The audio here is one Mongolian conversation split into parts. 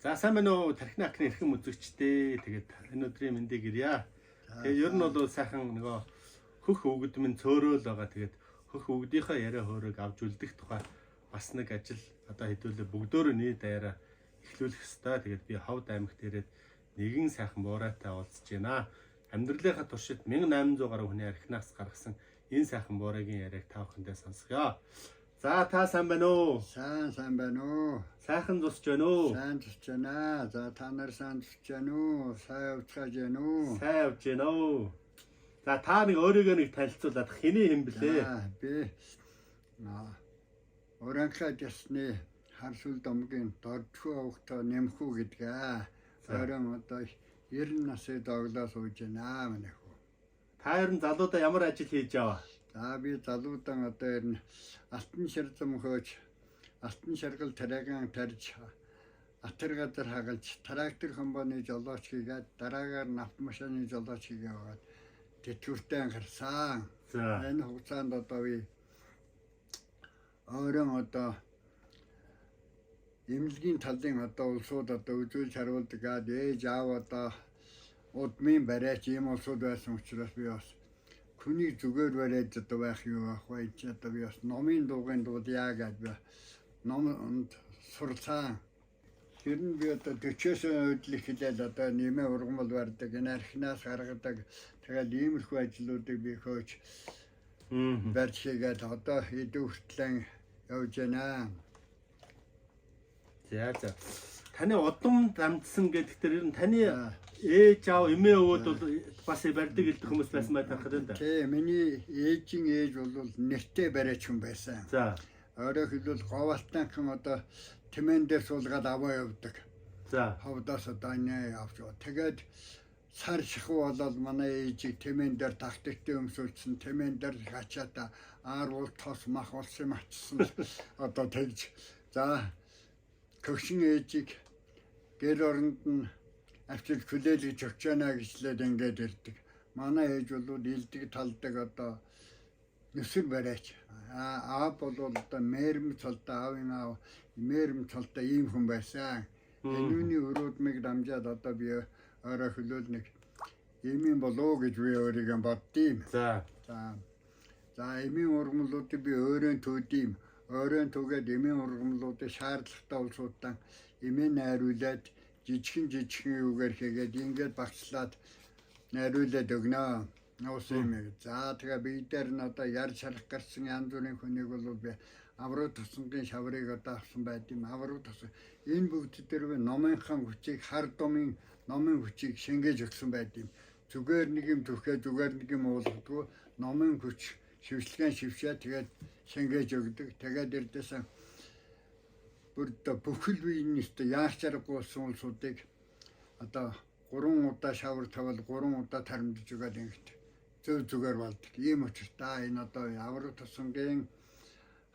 За, сайн байна уу, Тархины акны эрхэм үзэгчдээ. Тэгээд энэ өдрийн мэндийг ирье. Тэгээд ер нь бол сайхан нөгөө хөх өвгөд минь цөөрөөл байгаа. Тэгээд хөх өвгдийнхөө яриа хөөрөг авч үлдэх тухай бас нэг ажил одоо хэдүүлээ бүгдөөрөө нийт даяараа эхлүүлэх ёстой. Тэгээд би Ховд аймагт ирээд нэгэн сайхан буурайтай уулзж байна. Амьдралынхаа туршид 1800 гаруй хүний архинаас гаргасан энэ сайхан буурайгийн яриаг та бүхэндээ сонсгоё. За, та сайн байна уу? Сайн сайн байна уу? Сайхан зусч байна уу? Сайн зусч байна. За, та нар сайн зусч байна уу? Сайн явцгааж байна уу? Сайн явж байна уу? За, та нэг өөрийгөө нэг танилцуулаад, хэний юм блэ? За, би Уранхай ясны Харсүл домгийн Дордхүү овогтой Нэмхүү гэдэг аа. Оройн одоо 90 насыг доглоо сууж байна манай хүү. Та ер нь залуудаа ямар ажил хийж яваа? За, би залуудан одоо ер нь алтан шарзам хөөж, алтан шаргал тариагаан тарьж, атар газар хагалж, трактор компани жолооч хийгээд, дараагаар нь автомашины жолооч хийгээ байгаад тэтгэвртэй анхаарсан. Энэ хугацаанд одоо би ойрон одоо эмнэлгийн талын одоо улсууд одоо үзүүлж харуулдаг гад ээж аав одоо удмын бариач ийм улсууд байсан учраас би бас хүнийг зүгээр бариад одоо байх юу байх вэ чи, одоо би бас номын дуугийн дуудъя гэд би номонд суралцсан. Тэр нь би одоо 40-оос үдл эхлээл одоо нэмээ ургамал барьдаг, энэ архинаас гаргадаг. Тэгэл иймэрхүү ажлуудыг би хөөж барьж хийгээд одоо идэв хүртлэн явж байна. За за. Таны удам дамжсан гэдэг тэр ер нь таны ээж аав, эмээ өвөд бол бас барьдаг илдэх хүмүүс байсан бай тархад энэ. Тий, миний ээжийн ээж бол нэртэй бариач хүн байсан. Орой хэлбэл говьалтайхан одоо тэмээн дээр суулгаад аваа явдаг. Ховдоос одоо нэ явж. Тэгээд сар шахуу болоод манай ээжийг тэмээн дээр тагтагтай өмсүүлсэн, тэмээн дээр хачаата аар уул тос мах улс юм ачсан одоо тэгж, за, көгшин ээжийг гэр оронд нь авчир хүлээлгэж өгч байна гэжлээд ингээд ирдэг. Манай ээж бол илдэг талдаг одоо нүсэр бариач. Аав бол одоо мэрэм цолтой, аавын аав мэрэм цолтой ийм хүн байсан. Энүүний өрөөдмийг дамжаад одоо би орой хөлөөл нэг эмийн болов гэж би өөрийгөө боддийм. За. За, эмийн ургамлуудыг би өөрийн төдөм. Өөрийн түгээд эмийн ургамлуудыг шаардлагатай улсуудаа эмийн найруулад жижигхэн жижигхэн юугаар хийгээд ингээд багцлаад найруулад өгнө. Уус юм. За, тэгээ би дээр нь одоо яр шарах гарсан янз бүрийн хүнийг бол би авруу тусангийн шаврыг одоо авсан байд юм. Авруу тусан. Энэ бүгд дээр би номынхан хүчийг, хар думын номын хүчийг шингээж өгсөн байд юм. Зүгээр нэг юм түрхээ, зүгээр нэг юм уулгадгүй, номын хүч шившлэгэн шившээ тэгээд шингээж өгдөг. Тэгээд эрдээсэн бүр одоо бүхэл биеийн өстө яах чаргагүй болсон улсуудыг одоо 3 удаа шавар тавал 3 удаа тарамдаж өгöd ингэт зөв зүгээр болдог. Ийм учиртай энэ одоо авраг тусангийн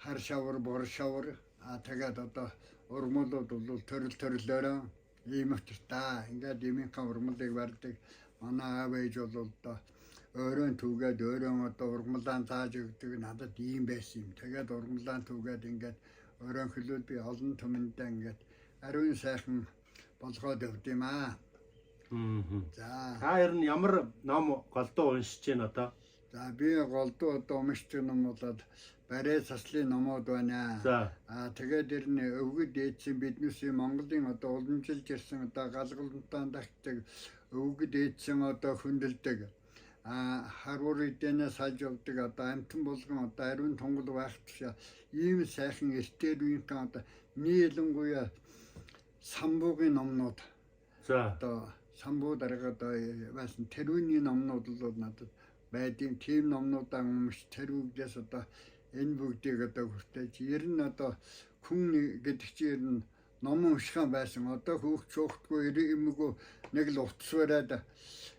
хар шавар, бор шавар, тэгээд одоо ургамлууд бол төрөл төрлөөрөө ийм учиртай. Ингээд эмийнхээ ургамлыг барьдаг. Манай аав ээж бол одоо өөрөө түгээд өөрөө одоо ургамлаан зааж өгдөг, надад ийм байсан юм. Тэгээд ургамлаан түгээд ингээд өөрөө хөлөөд би олон түмэндээ ингээд ариун сайхан болгоод явд юм аа. За. Та ер нь ямар ном голдуу уншиж байна одоо? За, би голдуу одоо уншдаг ном болоод барай цаслын номууд байна. Тэгээд ер нь өвгөд ээдсийн биднээсийн Монголын одоо уламжилж ирсэн одоо галгалнтаа дагтдаг өвгөд ээдсийн одоо хүндэлдэг харуур эдэнэ салж явдаг одоо амтан болгон одоо ариун тунгал байх тушаа ийм сайхан эртээр үеийнхэн одоо нийлэнгүй самбуугийн номнууд. Одоо самбуу дарга одоо байсан тэрүүний номнууд бол надад байдیں۔ Тийм номнуудаа өмч тэрүүгдээс одоо энэ бүгдийг одоо хүртээж ер нь одоо хүн гэдэг чинь ер нь ном уншихан байсан. Одоо хөөх чөөхтгүй юмгүй нэг л утас бариад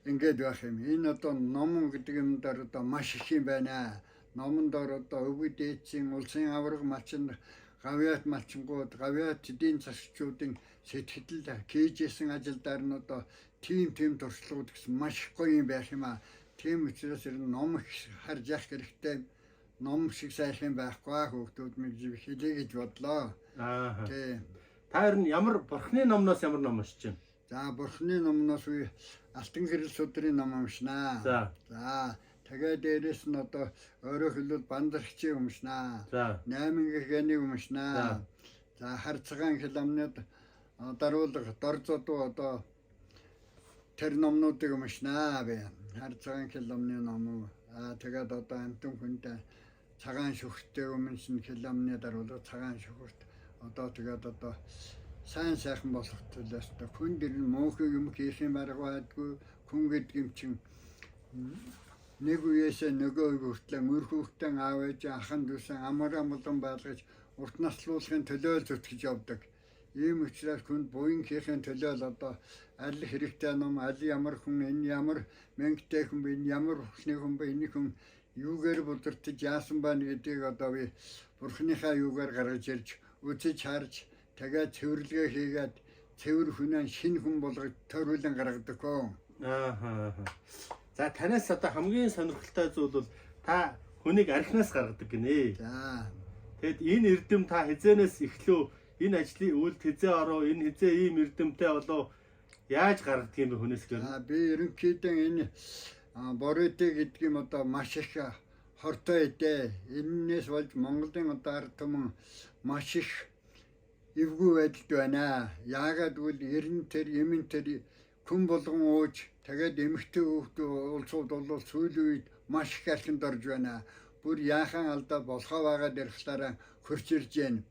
ингээд байх юм. Энэ одоо ном гэдэг юм дээр одоо маш их юм байна. Номон доор одоо өвгөд ээдсийн улсын аварга малчин, гавьяат малчингууд, гавьяат эдийн засгчуудын сэтгэл хийжсэн ажил дээр нь одоо тийм тийм туршлагууд гэсэн маш их гоё юм байх юм аа. Тийм учраас ер нь ном их харж явах хэрэгтэй. Ном шиг сайхан байхгүй хүүхдүүд минь хэлье гэж бодлоо. Тий. Та ер нь ямар бурхны номноос ямар ном уншиж байна? За бурхны номноос үе Алтан гэрэл судрын ном уншнаа. За. За тэгээ дээрэс нь одоо өөрөөр хэлбэл бандархчийг уншнаа. За. Найман гэгэнийг уншнаа. За хар цагаан хэл амнад даруулга дор зодуу одоо тэр номнуудыг уншнаа би. Хар цагаан хэл амны ном. Аа тэгээд одоо амтан хүнтэй цагаан шүхтээ өмнө хэл амны даруулга цагаан шүхэрт одоо тэгээд одоо сайн сайхан болох төлөөс одоо хүн дэр нь муухай юм хийх юм арга байдгүй. Хүн гэдэг юм чинь нэг үеэсээ нөгөө үе хүртлэн үр хүүхдэн аав ээж ахан дүүсэн амар амгалан байлгаж урт наслуулахын төлөө л зүтгэж явдаг. Ийм учраас хүнд буян хийхин төлөө л одоо аль хэрэгтэй ном, аль ямар хүн, энэ ямар мөнгөтэй хүн бэ, энэ ямар бүхний хүн бэ, энэ хүн юугаар бүдэртэж яасан байна гэдгийг одоо би бурхныхаа юугаар гаргаж ирж үзэж харж тэгээд цэвэрлэгээ хийгээд цэвэр хүнээ шинэ хүн болгож төрүүлэн гаргадаг. Аа. За танаас одоо хамгийн сонирхолтой зүйл бол та хүнийг архинаас гаргадаг гинэ. За. Тэгэд энэ эрдэм та хизээнээс эхлэв, энэ ажлын үйлд хизээ оров, энэ хизээ ийм эрдэмтэй болов, яаж гаргадаг юм бэ хүнээс гэр? За би ерөнхийдөө энэ бориотой гэдэг юм одоо маш их хортой идэ. Эннээс болж Монголын одоо ард түмэн маш их эвгүй байдалд байна. Яагаад гэвэл эрен тэр эмэн тэр хүн болгон ууж тэгээд эмэгтэй хүүхд улсууд бол сүүлийн үед маш их архинд орж байна. Бүр яахан алдаа болохоо байгаад ярихлаараа хөрч ирж байна.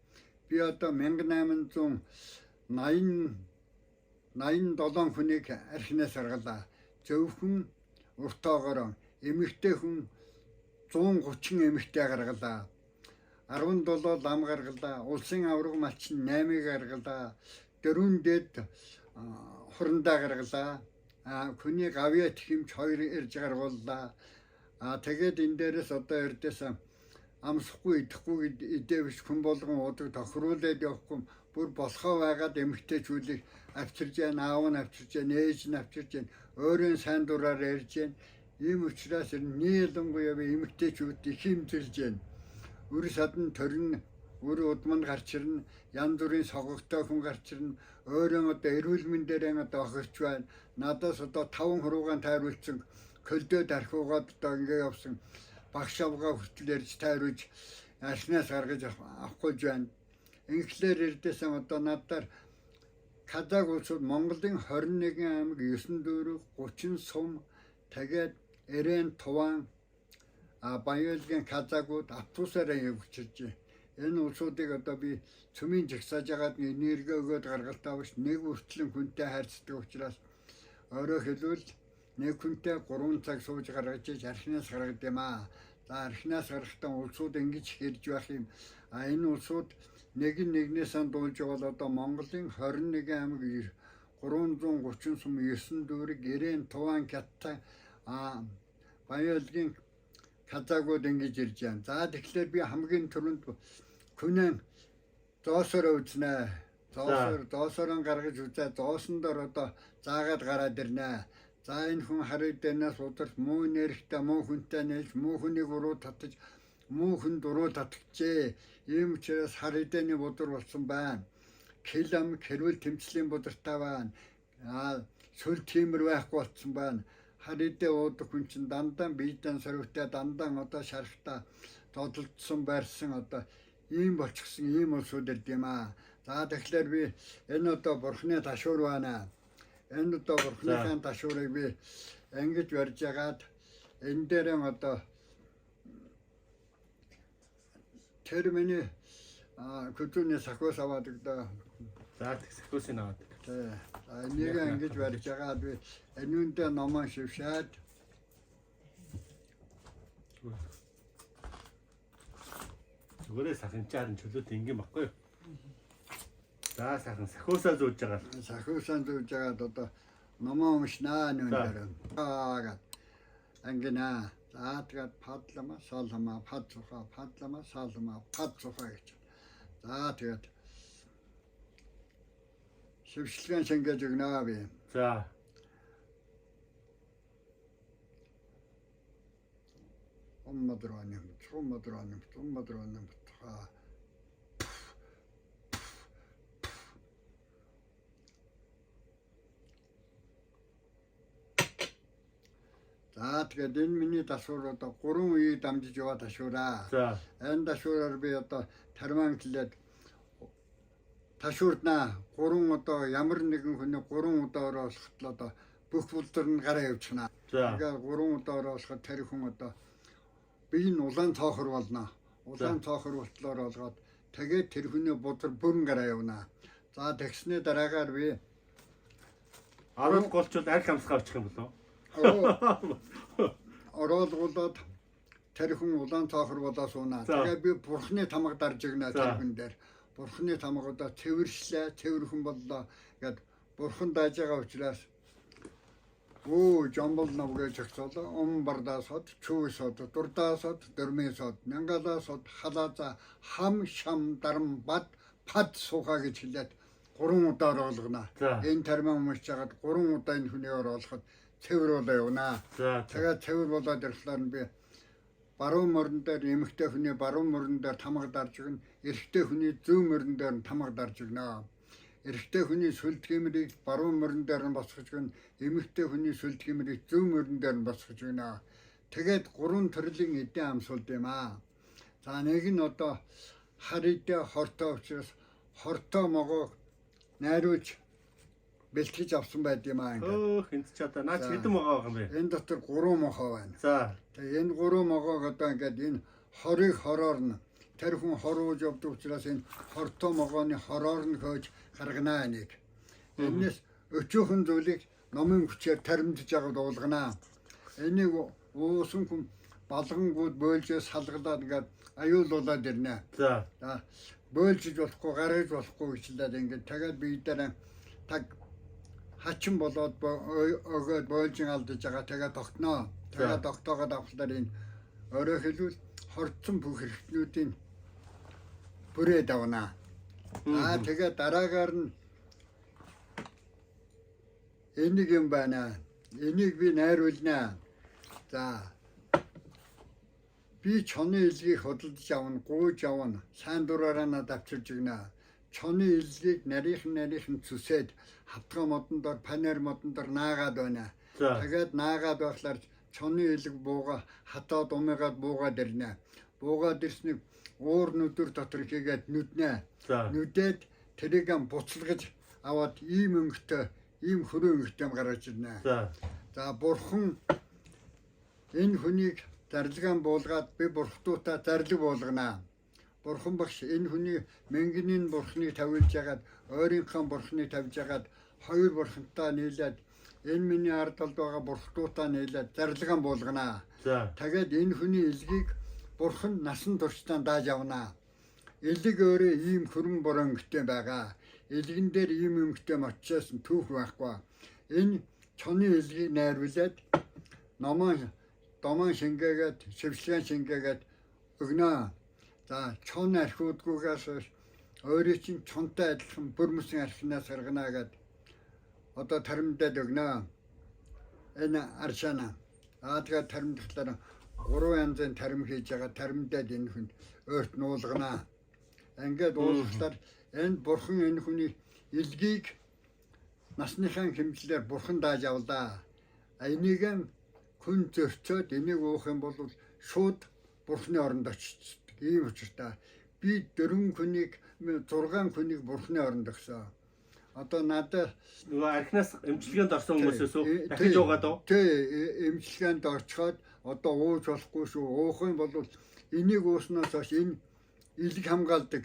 Би одоо 1887 хүнийг архинаас гаргалаа. Зөвхөн уртоогоор эмэгтэй хүн 130 эмэгтэй гаргалаа. 17 лам гаргалаа. Улсын аварга малчин 8-ыг гаргалаа. 4 дээд хурандаа гаргалаа. Хүний гавьяа тхимч 2 ирж гаргууллаа. Тэгээд энэ дээрээс одоо эрдээс амсахгүй идэхгүй идэвч хүн болгон уудаг тохируулаад явахгүй бүр болохоо байгаад эмэгтэйчүүлийг авчирж яана, аав нь авчирж яана, ээж нь авчирж яана, өөрийн сайн дураар ярьж яана. Ийм учраас нийлэнгүй би эмэгтэйчүүд их хэмзэлж яана. Үр садан төрн, үр удманд гарч ирнэ, янз бүрийн согогтой хүн гарч ирнэ, өөрийн одоо эрүүл мэндээрээ одоо охирч байна. Надаас одоо 5 хуруугаан тайруулсан көлдөө дархиугаад одоо ингэ явсан багш авгаа хүртэл ярьж тайруулж архинаас гаргаж авахгүй байна. Инглээр эрдээсэн одоо надаар Казак улсууд Монголын 21 аймаг 9 дүүрэг 30 сум тэгээд Эрен Туван Баялгийн казакууд автобусаараа явчихж байна. Энэ улсуудыг одоо би цөмийн жагсааж байгаад энерги өгөөд гаргалтай биш нэг үртлэн хүнтэй харьцдаг учраас өөрөөр хэлбэл нэг хүнтэй 3 цаг сууж гаргаж иж архинаас гаргад юм аа. За архинаас гарахдаа улсууд ингэж хэрж байх юм. А энэ улсууд нэг нь нэгнээс дуулж явал одоо Монголын 21 аймаг 330 сум 9 дүүрэг Эрен Туван Кятта Баялгийн казакууд ингэж ирж байна. За тэгэхээр би хамгийн түрүүнд күнэн зоосоор үзнэ. Зоосоор гаргаж үзээ. Зоосон дор одоо заагаад гараад ирнэ. За энэ хүн харыг дэнээс ударч муу нэрхтээ муу хүнтэй нээлж муу хүнийг уруу татаж муу хүн дуруу татгчээ. Ийм учраас хар эдэний будар болсон байна. Килам хэрүүл тэмцлийн будартай байна. Сөл тиймэр байхгүй болсон байна. Хар эдээ уудаг хүн чинь дандаа биедэн сорвитой дандаа одоо шарахта зодолдсон байрсан одоо ийм болчихсон ийм улсууд ирд юм аа. За тэгэхээр би энэ одоо бурхны ташуур байна. Энэ одоо бурхныхаа ташуурыг би ингэж барьж агаад энэ дээр одоо тэр миний көзүүний сахиус аваад өгдөө. За тэг сахиусыг аваад. Тэ. Энийг ингэж барьж агаад би энүүндээ номоо шившээд Зүгээрээ сайхан чи харин чөлөөт ингийн баггүй юу? За сайхан сахиусаа зүүж байгаа. Сахиусаа зүүж байгаад одоо номоо уншнаа нүн дээр. Аа ангина. За тэгээд падлама салама падсуха падлама салама падсуха гэж. За тэгээд шившлэгэн шингээж өгнө би. За. Оммадроным, цоммадроным, цоммадроным. За тэгээд энэ миний дашуур одоо 3 үеийг дамжиж яваа ташуураа. За. Энэ ташуураар би одоо тарман хэлээд ташуурнаа. 3 одоо ямар нэгэн хүний 3 удаа оруулахад л одоо бүх бүлдэр нь гараа явчихна. За. Тэгээд 3 удаа оруулахад тэр хүн одоо би энэ улаан цоохор болно. Улаан цоохор болтлоор олгоод тэгээд тэр хүний бузар бүрэн гараа явна. За тэгснээ дараагаар би Аруул голчвол арх амсгаа авчих юм болов уу? Ороолгуулад тэр хүн улаан цоохор болоо сууна. Тэгээд би бурхны тамга дарж игнэ тэр хүн дээр. Бурхны тамга одоо цэвэршлээ, цэвэрхэн боллоо гэд бурхан дааж байгаа учраас өө жамбал навгээ зохицоолоо ум бардаа сод, чүү сод, дурдаа сод, дөрмийн сод, нянгалаа сод, халааза хам шам дарам бад пад сууха гэж хэлээд 3 удаа оруулгана. Энэ тармаа өмсч хагаад 3 удаа энэ хүний оруулахад цэвэр болоо явна. Тэгээд цэвэр болоод ирэхлээр нь би баруун морин дээр эмэгтэй хүний баруун морин дээр тамга дарж өгнө, эрэгтэй хүний зүүн морин дээр нь тамга дарж өгнө. Эрэгтэй хүний сүлд гэмрийг баруун морин дээр нь босгож өгнө, эмэгтэй хүний сүлд гэмрийг зүүн морин дээр нь босгож өгнө. Тэгээд 3 төрлийн эдэн амсуулд юм аа. За нэг нь одоо хар эдэ хортой учраас хортой могоог найруулж бэлтгэж авсан байд юм аа ингээд. Хөөх энд ч одоо наач хэдэн могоо байгаа юм бэ? Энэ дотор 3 могоо байна. За. Тэгээ энэ 3 могоог одоо ингээд энэ хорыг хороор нь тэр хүн хорууж явдаг учраас энэ хортой могооны хороор нь хөөж гарганаа энийг. Энэс өчөөхөн зүйлийг номын хүчээр таримдж байгаад уулганаа. Энийг уусан хүн балгангууд бойлжээ салгалаад ингээд аюулуулаад ирнэ. За. За бойлжиж болохгүй, гаргаж болохгүй гэчлээд ингээд тэгээд бие дээр таг хачин болоод өгөөд бойлжин алдаж байгаа тэгээд тогтноо. Тэгээд тогтоогоод авахлаар энэ өөрөөр хэлбэл хорцсон бүх хэрэгтнүүдийн бүрээ давнаа. Аа тэгээд дараагаар нь энийг юм байна. Энийг би найруулнаа. За би чоны илгийг худалдаж авна, гуйж авна, сайн дураараа надад авчирж өгнө. Чоны илгийг нарийнхан зүсээд хавтгай модон дор, панер модон дор наагаад байна. Тэгээд наагаад байхлаар чоны илэг бууга хатаад умыгаад буугаад ирнэ. Буугаад ирснийг уур нүдэр дотор хийгээд нүднэ. Нүдээд тэрийг буцалгаж аваад ийм өнгөтэй, ийм хөрөө өнгөтэй гаргаж ирнэ. За бурхан энэ хүнийг зарлагаан буулгаад би бурхтуудаа зарлиг буулгана. Бурхан багш энэ хүний мянганы бурхныг тавилж ягаад ойрынхаа бурхныг тавьж ягаад хоёр бурхантай нийлээд энэ миний ард талд байгаа бурхтуудаа нийлээд зарлагаан буулгана. Тэгээд энэ хүний илгийг бурхан насан туршдаа дааж авна. Элэг өөрөө ийм хөрөн бороо өнгөтэй байгаа. Элгэн дээр ийм өнгөтэй мочоос нь түүх байхгүй. Энэ чоны элгийг найруулад номон домон шингээгээд шившлээн шингээгээд өгнө. За чон архиудгүйгээс өөрийн чинь чонтой адилхан бүрмөсөн архинаас гаргана гэд одоо таримдаад өгнө. Энэ аршаана. Аа тэгээд таримдахлаар 3 янзын тарим хийж байгаа таримдаад энэ хүн өөрт нь уулгана. Ингээд уулгахлаар энэ бурхан энэ хүний илгийг насныхаа хэмжлээр бурхан дааж авлаа. Энийг хүн зөрчөөд энийг уух юм бол шууд бурхны оронд очдог. Ийм учиртай. Би 4 хүнийг 6 хүнийг бурхны оронд өгсөн. Одоо надад нөгөө архинаас эмчилгээнд орсон хүмүүсээс үү дахиж уугаад уу? Тий, эмчилгээнд орчход одоо ууж болохгүй шүү. Уух юм бол энийг ууснаас хойш энэ илэг хамгаалдаг.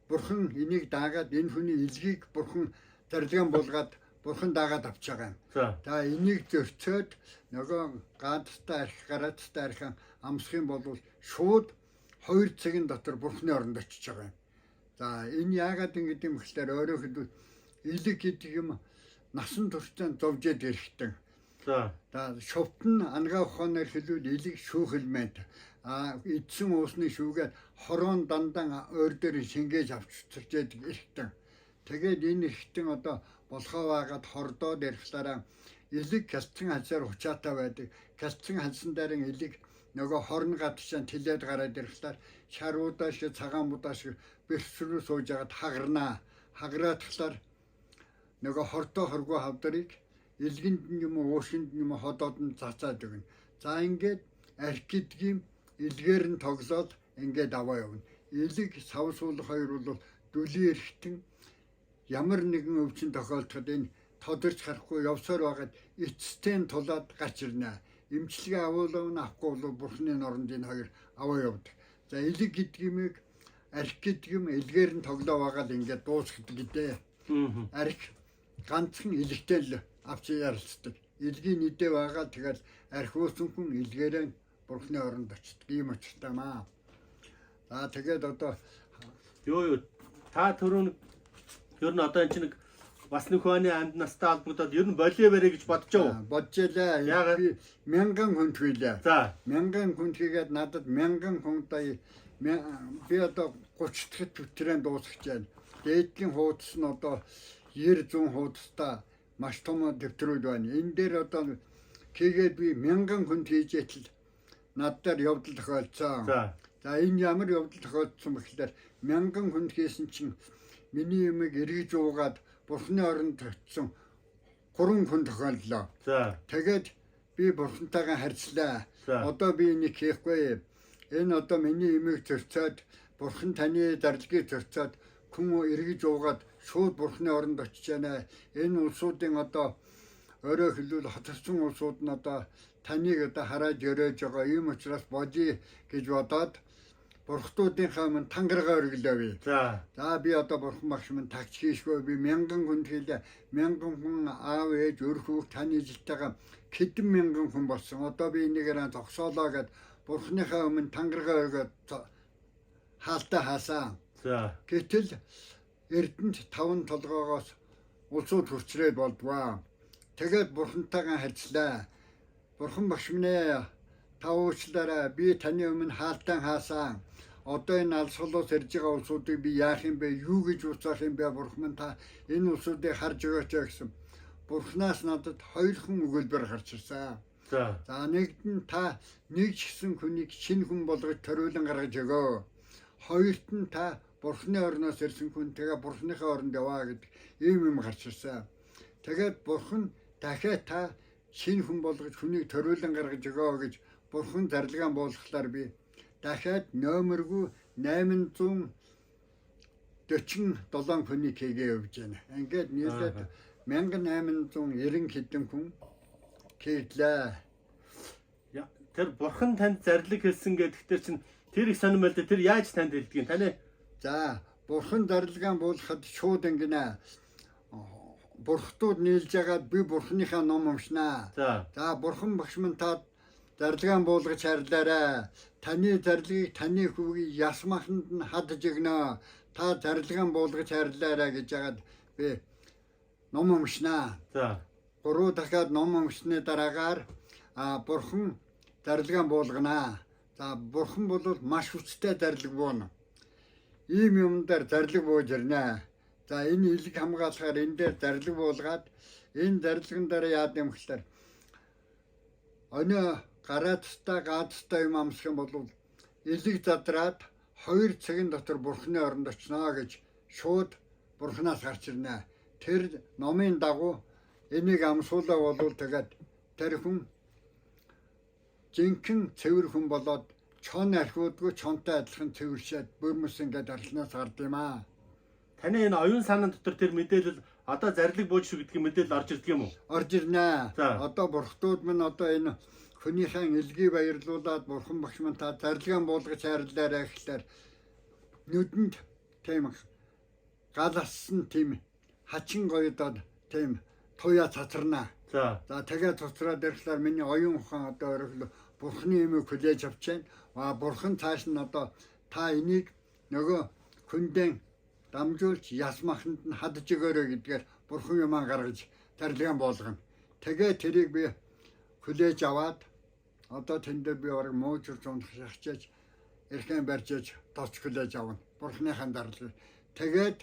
Бурхан энийг даагаад энэ хүний илгийг бурхан зарлаган буулгаад бурхан даагаад авч байгаа юм. За энийг зөрчөөд нөгөө гаадтай арх, гараадтай архин амсах юм бол шууд 2 цагийн дотор бурхны оронд очиж байгаа юм. За энэ яагаад ингэж юм гэхлээр өөрөөр хэлбэл илэг гэдэг юм насан туршдаа зовжээд ирэхтэн. За. За шувт нь ангаа ухаанаар хэлбэл илэг шүүхэлмэд. А эдсэн уусны шүүгээд хорон дандан өөр дээр шингээж авч цэрчээд ирэхтэн. Тэгээд энэ ирэхтэн одоо болохоо байгаад хордоод ирэхлаараа илэг кальцин хальсаар хучаатай байдаг. Кальцин хальсан дээр илэг нөгөө хорн гадчаан тэлээд гараад ирэхлээр шаруудаа шиг цагаан будаа шиг бэлс рүү сууж агаад хагарнаа. Хагараадхлаар нөгөө хордоо хоргоо хавдрыг илгэнд нь юм уу уушинд нь юм уу ходоод нь цацаад өгнө. За ингээд арх гэдгийг илгээр нь тоглоод ингээд аваа явна. Элэг сав суулгах хоёр бол дүлийн эрхтэн ямар нэгэн өвчин тохиолдоход энэ тодорч харахгүй явсаар байгаад эцэстээ нь тулаад гарч ирнэ. Эмчилгээ авуулна, авахгүй бол бурхны норонд энэ хоёр аваа явдаг. За элэг гэдэг юмыг арх гэдэг юм элгээр нь тоглоо байгаа л ингээд дуусгадаг гэдэг. Арх ганцхан элэгтэй л авч ярилцдаг. Элгийн нэдэ байгаа, тэгэл арх уусан хүн элгээрээ бурхны оронд очдог ийм учиртай маа. За тэгээд одоо юу та түрүүн ер нь одоо энэ чинь бас нэг хүний амьд настай холбогдоод ер нь болио барэ гэж бодож байгаа. Бодож байлаа. Яагаад? Би 1000 хүнд хийлээ. За. 1000 хүнд хийгээд надад 1000 хүнтэй би одоо 30 дахь төвтрэн дуусгаж байна. Дээдлийн хуудас нь одоо 90 100 хуудастай маш том төвтрүүд байна. Энэ дээр одоо хийгээд би 1000 хүнд хийж ятал над дээр явдал тохиолдсон. За. За энэ ямар явдал тохиолдсон бэ гэхээр 1000 хүнд хийсэн чинь миний юмыг эргэж уугаад бурхны оронд очсон 3 хүн тохиолдлоо. За. Тэгээд би бурхантайгаа харьцлаа. За. Одоо би энийг хийхгүй. Энэ одоо миний юмыг зөрчөөд бурхан таны зарлагыг зөрчөөд хүн эргэж уугаад шууд бурхны оронд очиж байна. Энэ улсуудын одоо өөрөөр хэлбэл хоторсон улсууд нь одоо таныг одоо харааж өрөөж байгаа. Ийм учраас болиё гэж бодоод бурхтуудынхаа минь тангараа өргөлөө би. За. За би одоо бурхан багш минь тагч хийшгүй би 1000 хүнд хийлээ. 1000 хүн аав ээж өр хүүхд таны жилтэйгээ хэдэн мянган хүн болсон. Одоо би энийгээр зогсоолоо гэд бурхныхаа өмнө тангараа өргөөд хаалтаа хаасаа. За. Гэтэл Эрдэнэт таван толгоогоос улсууд хурцрээд болдгоо. Тэгээд бурхантайгаа харьцлаа. Бурхан багш минь ээ, та уучлаарай, би таны өмнө хаалтан хаасаа. Одоо энэ алс холоос ирж байгаа улсуудыг би яах юм бэ? Юу гэж уцаах юм бэ? Бурхан минь та энэ улсуудыг харж өгөөч гэсэн. Бурханаас надад хоёрхан өгүүлбэр гарч ирсэн. За. За нэгд нь та нэг ч гэсэн хүнийг шинэ хүн болгож ториулан гаргаж өгөө. Хоёрт нь та бурхны орноос ирсэн хүн тэгээ бурхныхаа оронд яваа гэдэг ийм юм гарч ирсэн. Тэгээд бурхан дахиад та шинэ хүн болгож хүнийг ториулан гаргаж өгөө гэж бурхан зарлагаан буулгахлаар би дахиад нөмөргүй 847 хүнийг хийгээ явж байна. Ингээд нийлээд 1890 хэдэн хүн хийлээ. Тэр бурхан танд зарлиг хэлсэн гэдэгтэр чинь тэр их сонирмол дээр тэр яаж танд хэлдэг юм? Таны За бурхан зарлагаан буулгахад шууд ингэнэ. Бурхтууд нийлж ягаад би бурхныхаа ном уншнаа. За. За бурхан багш минь та зарлагаан буулгаж хайрлаарай. Таны зарлагыг таны хүүгийг яс маханд нь хадж өгнө. Та зарлагаан буулгаж хайрлаарай гэж ягаад би ном уншнаа. За. 3 дахиад ном уншсны дараагаар бурхан зарлагаан буулганаа. За бурхан бол маш хүчтэй зарлаг бууна. Ийм юм дээр зарлаг бууж ирнэ. За энэ илэг хамгаалахаар энэ дээр зарлаг буулгаад энэ зарлаган дээр яад юм гэхлээр өнөө гараацтай гаацтай юм амсах юм бол илэг задраад 2 цагийн дотор бурхны оронд очноо гэж шууд бурхнаас гарч ирнэ. Тэр номын дагуу энийг амсуулаа болвол тэгээд тэр хүн жинхэнэ цэвэр хүн болоод чон архиудгүй чонтой адилхан цэвэршээд бүрмэс ингээд архинаас гард юм аа. Таны энэ оюун санаан дотор тэр мэдээлэл одоо зарлиг бууж шүү гэдгийн мэдээлэл орж ирдэг юм уу? Орж ирнэ. За. Одоо бурхтууд минь одоо энэ хүнийхээ элгийг баярлуулад бурхан багш минь та зарлагаан буулгаж хайрлаарай гэхлээр нүдэнд тийм гал ассан тийм хачин гоёдоод тийм туяа цацарнаа. За. За тэгээд цуцраад ирэхлээр миний оюун ухаан одоо өрөглө бурхны юмыг хүлээж авч байна. А бурхан цааш нь одоо та энийг нөгөө хүндэн дамжуулж яс маханд нь хадж өгөөрэй гэдгээр бурхан юмаа гаргаж зарлагаан буулгана. Тэгээд тэрийг би хүлээж аваад одоо тэн дээр би бараг муужирч унах шахчаач эрхэн барьж тоц хүлээж авна. Бурхныхаа зарлага. Тэгээд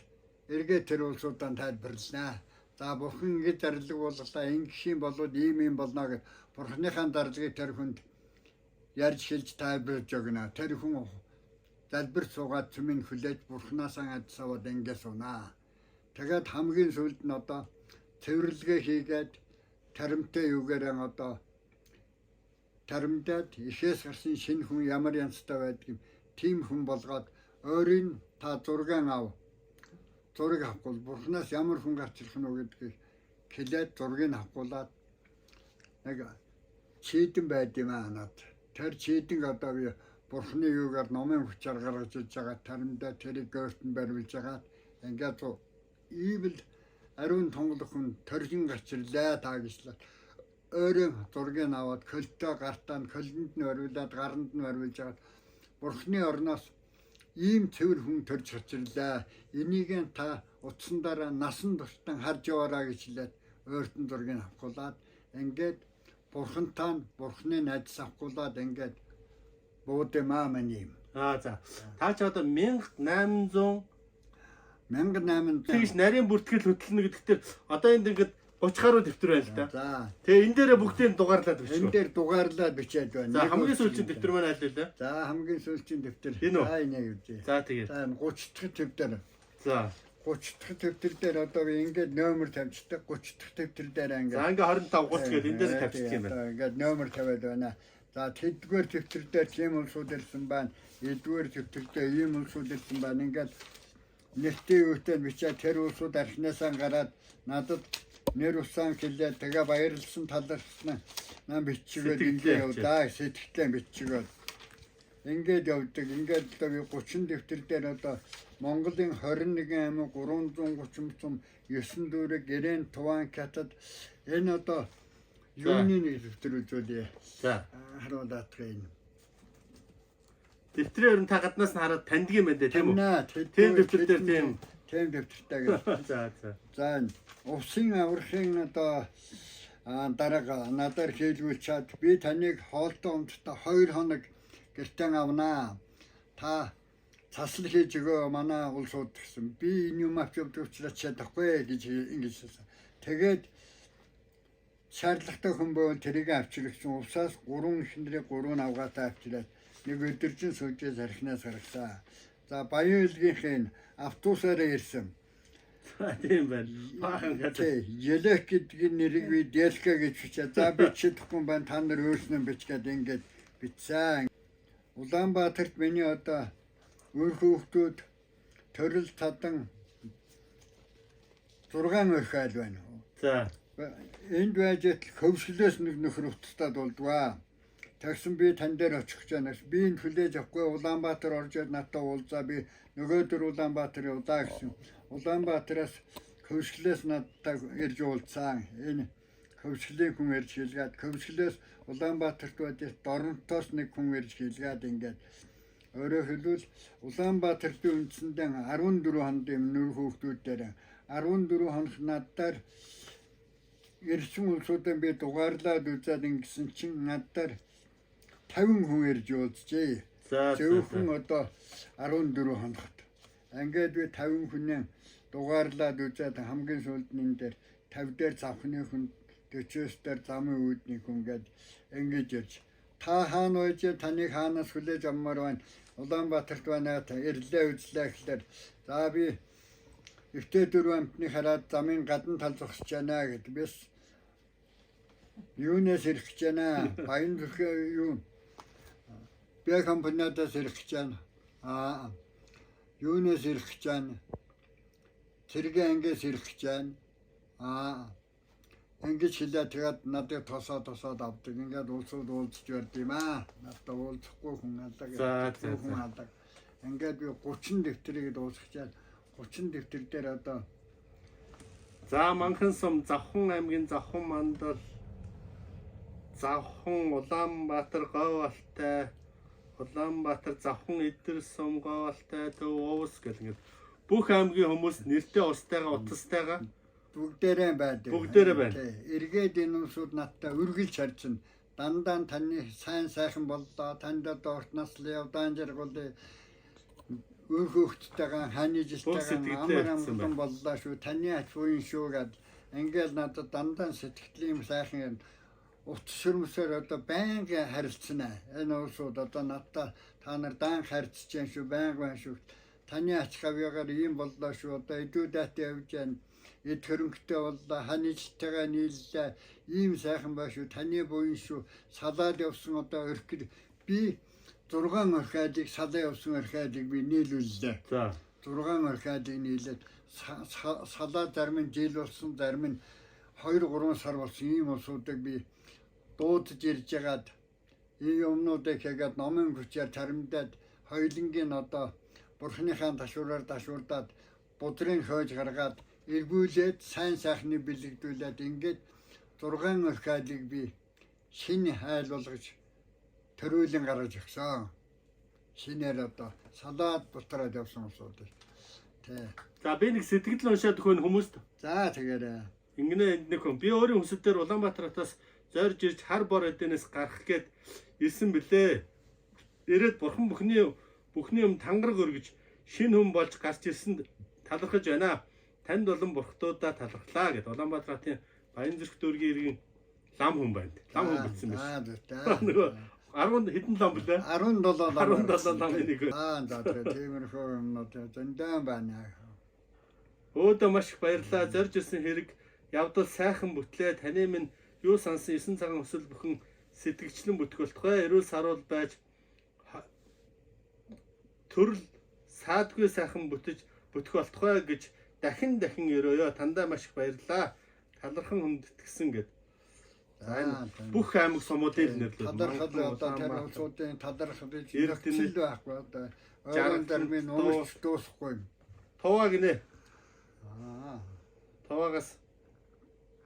эргээ тэр улсуудаа тайлбарлана. За бурхан ингэж зарлаг боллоо, ингэх юм болвол ийм юм болно гэж бурхныхаа зарлагыг тэр хүнд ярьж хэлж тайлбарлаж өгнө. Тэр хүн залбир суугаад цүмэн хүлээж бурхнаасаа адис аваад ингэ сунаа. Тэгээд хамгийн сүүлд нь одоо цэвэрлэгээ хийгээд таримтай юугаараа одоо Таримдаад эхээс гарсан шинэ хүн ямар янзтай байдаг юм, тийм хүн болгоод ойрын та зургаан ав. Зураг авахгүй бурхнаас ямар хүн гарч ирэх нь вэ гэдгийг хэлээд зургийг авахгуулаад нэг чийдэн байд юм аа над. Тэр чийдэн одоо би бурхны юугаар номын хүчээр гаргаж иж байгаа таримдаа тэрийг гойртон бариулж байгаа. Ингээд ийм л ариун тунгалаг хүн торжин гарч ирлээ та гэжлээ. Өөрөө зургийг аваад көлтөө гартаа нь көлөнд нь бариулаад гаранд нь бариулж хагаад бурхны орноос ийм цэвэр хүн төрж гарч ирлээ. Энийг та утсан дараа насан туршдаа харж яваараа гэж хэлээд ойртон зургийг авахгуулаад ингээд бурхантай нь бурхны найдас авахгуулаад ингээд бууд юм аа миний юм. Аа за. Та ч одоо 1800 1800 тэгж нарийн бүртгэл хөтлөнө гэдэг дээр одоо энд ингээд 30 гаруй дэвтэр байна л да. За. Тэгээ энэ дээрээ бүгдийг дугаарлаад Энэ бичсэн. дээр дугаарлаад бичээд байна. За хамгийн сүүлийн дэвтэр маань аль вэ? За хамгийн сүүлийн дэвтэр. Энэ үү? За энийг үзье. За тэгээд. За энэ 30 дахь дэвтэр. За. 30 дахь дэвтэр дээр одоо би ингээд номер тавьчихдаг. 30 дахь дэвтэр дээр ингээд За ингээ 25 30 гээд энэ дээр тавьчихдаг юм байна. Одоо ингээд номер тавиад байна. За тэдгээр дэвтэр дээр тийм улсууд ирсэн байна. Эдгээр дэвтэр дээр ийм улсууд ирсэн байна. Ингээд нэртэй юутай бичээд тэр улсууд архинаасаа гараад надад нэр усан хэлээ. Тэгээ баярлсан талархсан нам бичгээд Сэтгэлдээ ингээд явдаа. Сэтгэлдээ бичгээд ингээд явдаг. Ингээд одоо би 30 дэвтэр дээр одоо Монголын 21 аймаг 330 сум 9 дүүрэг Гэрэн Туван Хятад энэ одоо юуны нэг дэвтэр үзүүлье. За. Харуулдаг энэ. Дэвтрээр нь та гаднаас нь хараад таньдаг юм байна дээ тийм үү? Таньна. Тийм дэвтэр дээр тийм. Тийм дэвтэртэй гэж. За за. За энэ усын аврахын одоо дарга надаар хийлгүүлчихэд би таныг хоолтой унтдаа 2 хоног гэртээ авнаа. Та цасал хийж өгөө манай улсууд гэсэн. Би энэ юм авч явдаг учраас чадахгүй гэж ингэж хэлсэн. Тэгээд шаардлагатай хүн байвал тэрийг авчирсан. Усаас 3 эхнэрийг 3 авгаатай авчираад нэг өдөржин сууж архинаас гаргасан. За Баян илгийнхээ автобусаараа ирсэн. За тийм байна. Баахан газар. Тий, Елек гэдгийн нэрийг би Делка гэж бичээ. За би чадахгүй юм байна. Та нар өөрснөө бичгээд ингээд бичсэн. Улаанбаатарт миний одоо үр хүүхдүүд төрөл тадан 6 орхиол байна. За. Энд байж байтал хөвсгөлөөс нэг нөхөр утастад болдгоо. Тэгсэн би тань дээр очих гэж байна. Би энд хүлээж авахгүй Улаанбаатар орж ирээд надтай уулзаа. Би нөгөөдөр Улаанбаатар явлаа гэсэн. Улаанбаатараас хөвсгөлөөс надтай ирж уулзсан. Энэ хөвсгөлийн хүн ирж хэлгээд хөвсгөлөөс Улаанбаатарт байж Доронтоос нэг хүн ирж хэлгээд ингээд өөрөөр хэлбэл Улаанбаатарт би үндсэндээ 14 хоног юм нөр хүүхдүүд дээр 14 хоног надаар ирсэн улсуудаа би дугаарлаад үзээд ингэсэн чинь надаар 50 хүн ирж уулзжээ. За. Зөвхөн одоо 14 хоногт. Ингээд би 50 хүнээ дугаарлаад үзээд хамгийн сүүлд нь энэ дээр 50 дээр завхны хүн 40-с дээр замын үүдний хүн гээд ингэж ирж та хаана байж таныг хаанаас хүлээж авмаар байна. Улаанбаатарт байна та ирлээ үзлээ гэхлээр за би Эвтэй дөрвөн амтны хараад замын гадна тал зогсож байна гэд бис юунаас ирэх гэж байна. Баян зүрхээ юу би компаниудаас ирэх гэж байна. Аа юунаас ирэх гэж байна. Цэргийн ангиас ирэх гэж байна. Аа ингэж хэлээ тэгээд надыг тосоо тосоод авдаг. Ингээд улсууд уулзч бард юм аа. Надад уулзахгүй хүн алдаг. За, за, хүн за. алдаг. Ингээд би 30 дэвтрийг дуусгачаад 30 дэвтэр дээр одоо За Манхан сум Завхан аймгийн Завхан мандал Завхан Улаанбаатар Говьалтай Улаанбаатар Завхан Идэр сум Говьалтай Төв Увс гэл ингээд бүх аймгийн хүмүүс нэртэй устайгаа утастайгаа бүгдээрээ байдаг. Бүгдээрээ байна. Тий. Эргээд энэ улсууд надтай үргэлж харьцна. Дандаа таны сайн сайхан боллоо. Танд одоо урт наслаа явдаан жаргуулъя. Үр хөөхттэйгээ ханы Бүх жилтэйгээ сэтгэлдээ амар харьцсан амгалан боллоо шүү. Таны ач буян шүү гэд ингээл надад дандаа сэтгэлийн сайхан юм утас шүрмсээр одоо байнга харилцана. Энэ улсууд одоо надтай та нар даан харьцаж байна шүү, байнга байна шүү. Таны ач гавьяагаар ийм боллоо шүү. Одоо эдүү дайтай явж байна. Эд хөрөнгөтэй боллоо, ханижилтайгаа нийллээ. Ийм сайхан ба шүү. Таны буян шүү. Салаад явсан одоо орхид би 6 орхи айлыг салаа явсан орхи айлыг би нийлүүллээ. 6 орхи айлыг нийлээд салаа зарим нь жил болсон, зарим нь 2-3 сар болсон ийм улсуудыг би дуудаж ирж байгаад ийм юмнуудыг хийгээд номын хүчээр таримдаад хоёулангийн одоо бурхныхаа ташуураар ташуурдаад будрын хойж гаргаад эргүүлээд сайн сайхны бэлэгдүүлээд ингээд 6 орхи айлыг би шинэ айл болгож төрүүлэн гаргаж өгсөн. Шинээр одоо салаад бутраад явсан улсууд. Тэ. За би нэг сэтгэл уншаад өгөх нь хүмүүст. За тэгээрэй. Ингэнэ энд нэг хүн би өөрийн хүсэл дээр Улаанбаатар хотоос зорж ирж хар бор эдэнээс гарах гээд ирсэн бэлээ. Ирээд бурхан бүхний юм тангараг өргөж шинэ хүн болж гарч ирсэнд талархаж байна. Танд болон бурхтуудаа талархлаа гэд Улаанбаатар хотын Баянзүрх дүүргийн иргэн лам хүн байна. Лам хүн бичсэн байна. Нөгөө 10 хэдэн лам блэ? 17 лам. 17 ламын нэг. Аа за тиймэрхүү юмнууд зөндөө байна. Өөдөө маш их баярлалаа. Зорж ирсэн хэрэг явдал сайхан бүтлээ. Таны минь юу сансан 9 цагаан өсөл бүхэн сэтгэгчлэн бүтэх болтугай. Эрүүл саруул байж төрөл саадгүй сайхан бүтэж бүтэх болтугай гэж дахин дахин өрөөё. Тандаа маш их баярлалаа. Талархан хүндэтгэсэн гэд. За энэ бүх аймаг сумуудын нэрлээ. Талархал одоо тэр улсуудын талархал нөхцөл байхгүй одоо ойрон дармын нуурч дуусахгүй. Туваа гинэ. Аа. Туваагаас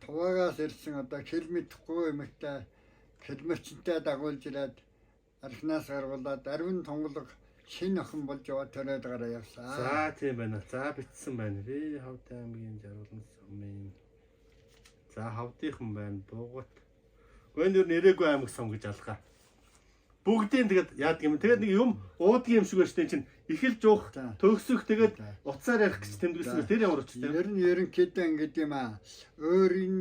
Туваагаас ирсэн одоо хэл мэдэхгүй эмэгтэй хэлмэрчэнтэй дагуулж ирээд архинаас гаргуулад ариун тунгалаг шинэ охин болж яваа төрөөд гараа явсан. За тийм байна. За бичсэн байна. Би Ховд аймгийн Жаргалан сумын. За Ховдынхан байна. Буугат. Гүн юу нэрээгүй аймаг сум гэж алгаа. Бүгдийн тэгээд яадаг юм. Тэгээд нэг юм уудаг юм шиг байна шүү дээ чинь эхэлж уух, төгсөх тэгээд утсаар ярих гэж тэмдэглэсэн. Тэр ямар учиртай юм? Ер нь ерөнхийдөө ингэж юм аа. Өөрийн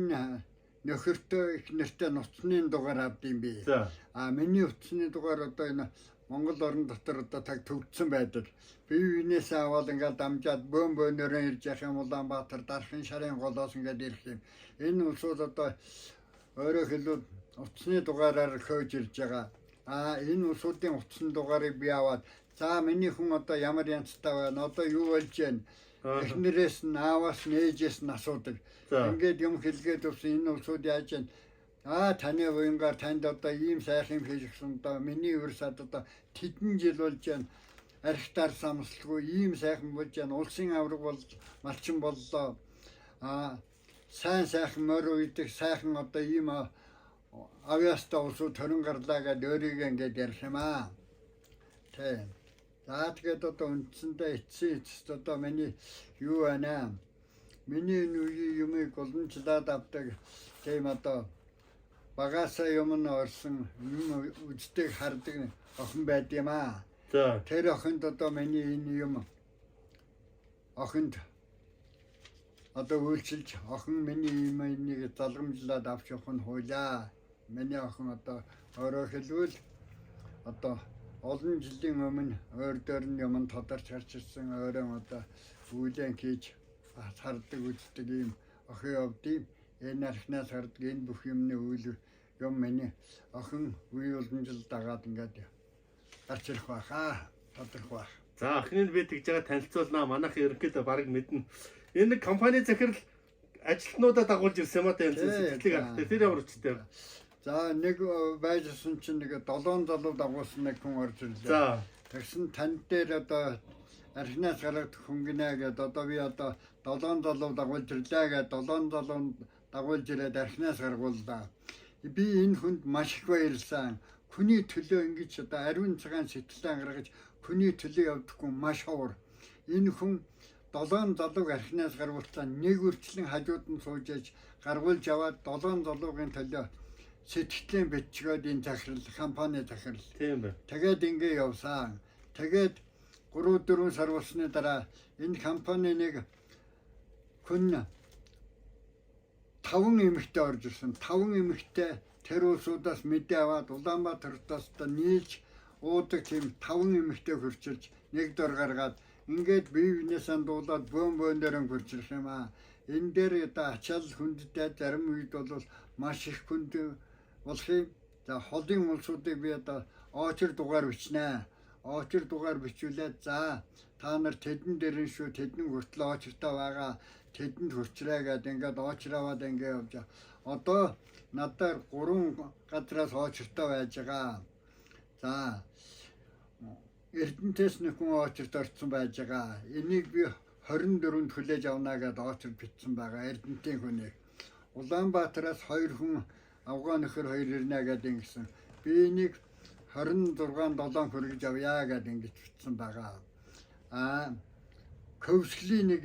нөхөртөө их нэртэй нуцны дугаар авд юм би. А миний утасны дугаар одоо энэ Монгол орн дотор одоо таг төгдсөн байдаг. Бие биенээсээ аваад ингээл дамжаад бөөн бөөнөрөө ирж явах юм Улаанбаатар дархын шарын голоос ингээд ирэх юм. Энэ улсууд одоо өөрөөр хэлбэл утасны дугаараар хөөж ирж байгаа. А энэ улсуудын утасны дугаарыг би аваад за миний хүн одоо ямар янзтай байна, одоо юу болж байна? Эхнэрээс нь ааваас нь ээжээс нь асуудаг. Ингээд юм хэлгээд өгсөн энэ улсууд яаж байна? Аа таны буянгаар танд одоо ийм сайхан юм хийж өгсөн одоо миний өр сад одоо тэдэн жил болж байна. Архитаар самслгүй ийм сайхан болж байна. Улсын авраг болж малчин боллоо. Аа сайн сайхан морь уйдаг сайхан одоо ийм авьяастай улсууд төрөн гарлаа гэдээ өөрийгөө ингээд ярих юм аа. Тийм. За тэгээд одоо үндсэндээ эцсийн эцэст одоо миний юу байна? Миний энэ үеийн юмыг уламжлаад авдаг тийм одоо багаасаа юм нь орсон юм үздэг хардаг охин байд юм аа. За. Тэр охинд одоо миний энэ юм охинд одоо үйлчилж охин миний юм энийг залгамжлаад авч явах нь хуулаа. Миний охин одоо өөрөөр хэлбэл одоо олон жилийн өмнө ойр дээр нь юм тодорч харж ирсэн ойрон одоо үйлэн хийж хардаг үздэг ийм охин явдیں۔ Энэ архинаас хардаг энэ бүх юмны үйл юм миний охин үе уламжлал дагаад ингээд гарч ирэх байхаа. Тодорх байх. За охиныг би тэгж байгаа танилцуулнаа. Манайх ерөнхийдөө бараг мэднэ. Энэ нэг компани захирал ажилтнуудаа дагуулж ирсэн юм а та янз сэтгэлийг авах. Тэр ямар учиртай вэ? За нэг байжсэн чинь нэг 7 залуу дагуулсан нэг хүн орж ирлээ. За. Тэгсэн тань дээр одоо архинаас гаргах хүн гинэ гэдээ одоо би одоо 7 залуу дагуулж ирлээ гэдээ 7 залуу дагуулж ирээд архинаас гаргууллаа. Би энэ хүнд маш их баярлсан. Хүний төлөө ингэж одоо ариун цагаан сэтгэлээ гаргаж хүний төлөө явдаггүй маш ховор. Энэ хүн 7 залууг архинаас гаргуулсан нэг үрчлэн хажууд нь сууж аж гаргуулж аваад 7 залуугийн төлөө сэтгэлийн бичгээд энэ захирал, компани захирал. Тийм байна. Тэгээд ингэ явсан. Тэгээд 3-4 сар болсны дараа энэ компани нэг хүн 5 эмэгтэй орж ирсэн. 5 эмэгтэй тэр улсуудаас мэдээ аваад Улаанбаатартаас одоо нийлж уудаг тийм 5 эмэгтэй хөрчилж нэг дор гаргаад ингээд бие биенээсээ дуулаад бөөн бөөн дээр хөрчилх юм аа. Энэ дээр одоо ачаал хүндтэй зарим үед бол маш их хүнд болох юм. За холын улсуудыг би одоо очир дугаар бичнэ. Очир дугаар бичүүлээд за та нар тэдэн дэрэн шүү, тэдэн хүртэл очиртай байгаа, тэдэнд хүрчрээ гэдэг ингээд очир аваад ингээд явж байгаа. Одоо надаар 3 газраас очиртай байж байгаа. За Эрдэнтээс нэг хүн очирт орсон байж байгаа. Энийг би 24-нд хүлээж авна гэдээ очир бичсэн байгаа Эрдэнтийн хүнийг. Улаанбаатараас 2 хүн авгаа нөхөр 2 ирнэ гэдээ ингэсэн. Би энийг 26 7 хүргэж авъя гэдээ ингэж бичсэн байгаа. Аа Көвсглийн нэг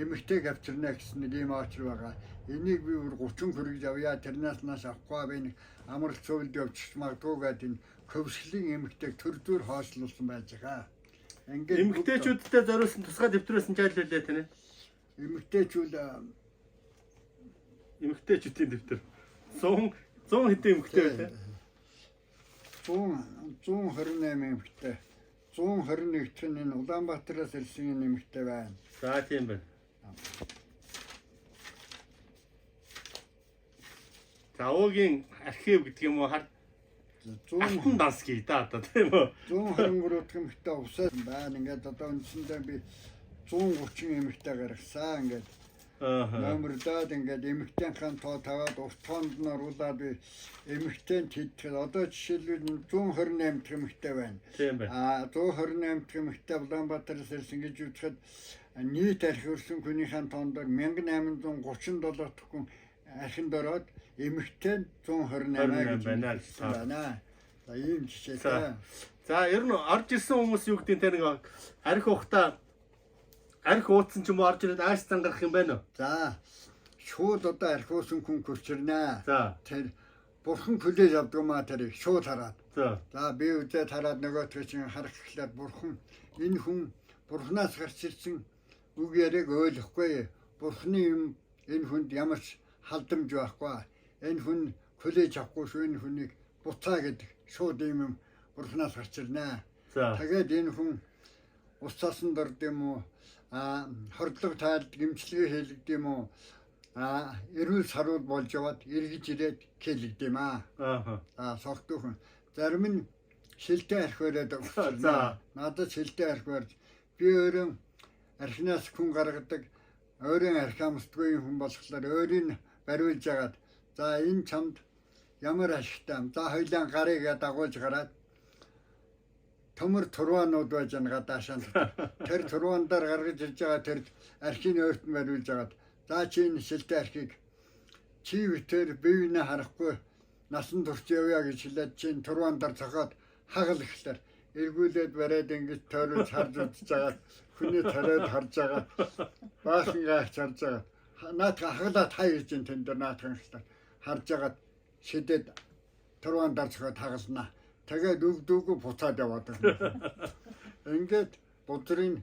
эмэгтэйг авчирна гэсэн нэг ийм очир байгаа. Энийг би бүр 30 хүргэж авъя, тэрнээс нааш авахгүй би нэг амралт цовлд явчих магадгүй гэдэг энэ Көвсглийн эмэгтэйг төр зөөр хоошлуулсан байж байгаа. Ингээд Эмэгтэйчүүдтэй зориулсан тусгай дэвтэр байсан ч аль үлээ тань. Эмэгтэйчүүд Эмэгтэйчүүдийн дэвтэр. 100 100 хэдэн эмэгтэй байлаа. 100 128 эмэгтэй. 121 дэх нь энэ Улаанбаатараас ирсэн энэ эмэгтэй байна. За тийм байна. За уугийн архив гэдэг юм уу хар 100 алтан данс гий да одоо тийм үү? 123 дахь эмэгтэй усаа байна. Ингээд одоо үндсэндээ би 130 эмэгтэй гаргасан. Ингээд номердоод ингээд эмэгтэйнхэн тоо тавиад урт тоонд нь оруулаад би эмэгтэйн тэтгэл. Одоо жишээлбэл 128 дахь эмэгтэй байна. Тийм байна. А 128 дахь эмэгтэй Улаанбаатараас ирсэн гэж үзэхэд нийт архи өрсөн хүнийхэн тоон дээр 1837 дахь хүн архинд ороод эмэгтэй нь 128 гэж байна. байна. За ийм жишээтэй. За ер нь орж ирсэн хүмүүс юу гэдэг нь тэр нэг архи ухтаа архи ууцсан ч юм уу орж ирээд ааш зангарах юм байна уу? За шууд одоо архи уусан хүн күрчирнэ. За Тэр бурхан хүлээж авдаг маа тэрийг шууд хараад. За За би үзээд хараад нөгөөтгөө чинь харах гэхлээр бурхан энэ хүн бурханаас гарч ирсэн үг яриаг ойлгохгүй. Бурханы юм энэ хүнд ямар ч халдамж байхгүй. Энэ хүн хүлээж авахгүй шүү, энэ хүнийг буцаа гэдэг шууд ийм юм бурханаас гарч ирнэ. За Тэгээд энэ хүн ус цаасан дорд юм уу, хордлого тайлд гэмчлэгээ хийлэгд юм уу, эрүүл саруул болж яваад эргэж ирээд хийлэгд юм аа. Аа. За согтуухан. Зарим нь шилтэй архи бариад өгсөн. За. Надад шилтэй архи барьж би өөрөө архинаас хүн гаргадаг, өөрийн архи амсдгүй хүн болохоор өөрийг бариулж агаад за энэ чамд ямар ашигтай юм. За хоёлаа гарыг дагуулж гараад төмөр турваанууд байж байгаа гадаашаа. Тэр турваан дээр гаргаж ирж байгаа тэр архины өөрт нь бариулж агаад за чи энэ шилтэй архийг чи битэр бивнэ харахгүй насан турш явъя гэж хэлээд чи энэ турваан дээр цохоод хагал ихлээр эргүүлээд бариад ингэж тойруулж харж үзэж байгаа хүний тариад харж байгаа баахан гайхч харж байгаа наадхан хагалаад хай гэж энэ тэн дээр наадхан ихлээр харж агаад шидэд турваан дээр цохоод хагалнаа. Тэгээд өгдөөгүй буцаад яваад байна. Ингээд бузрын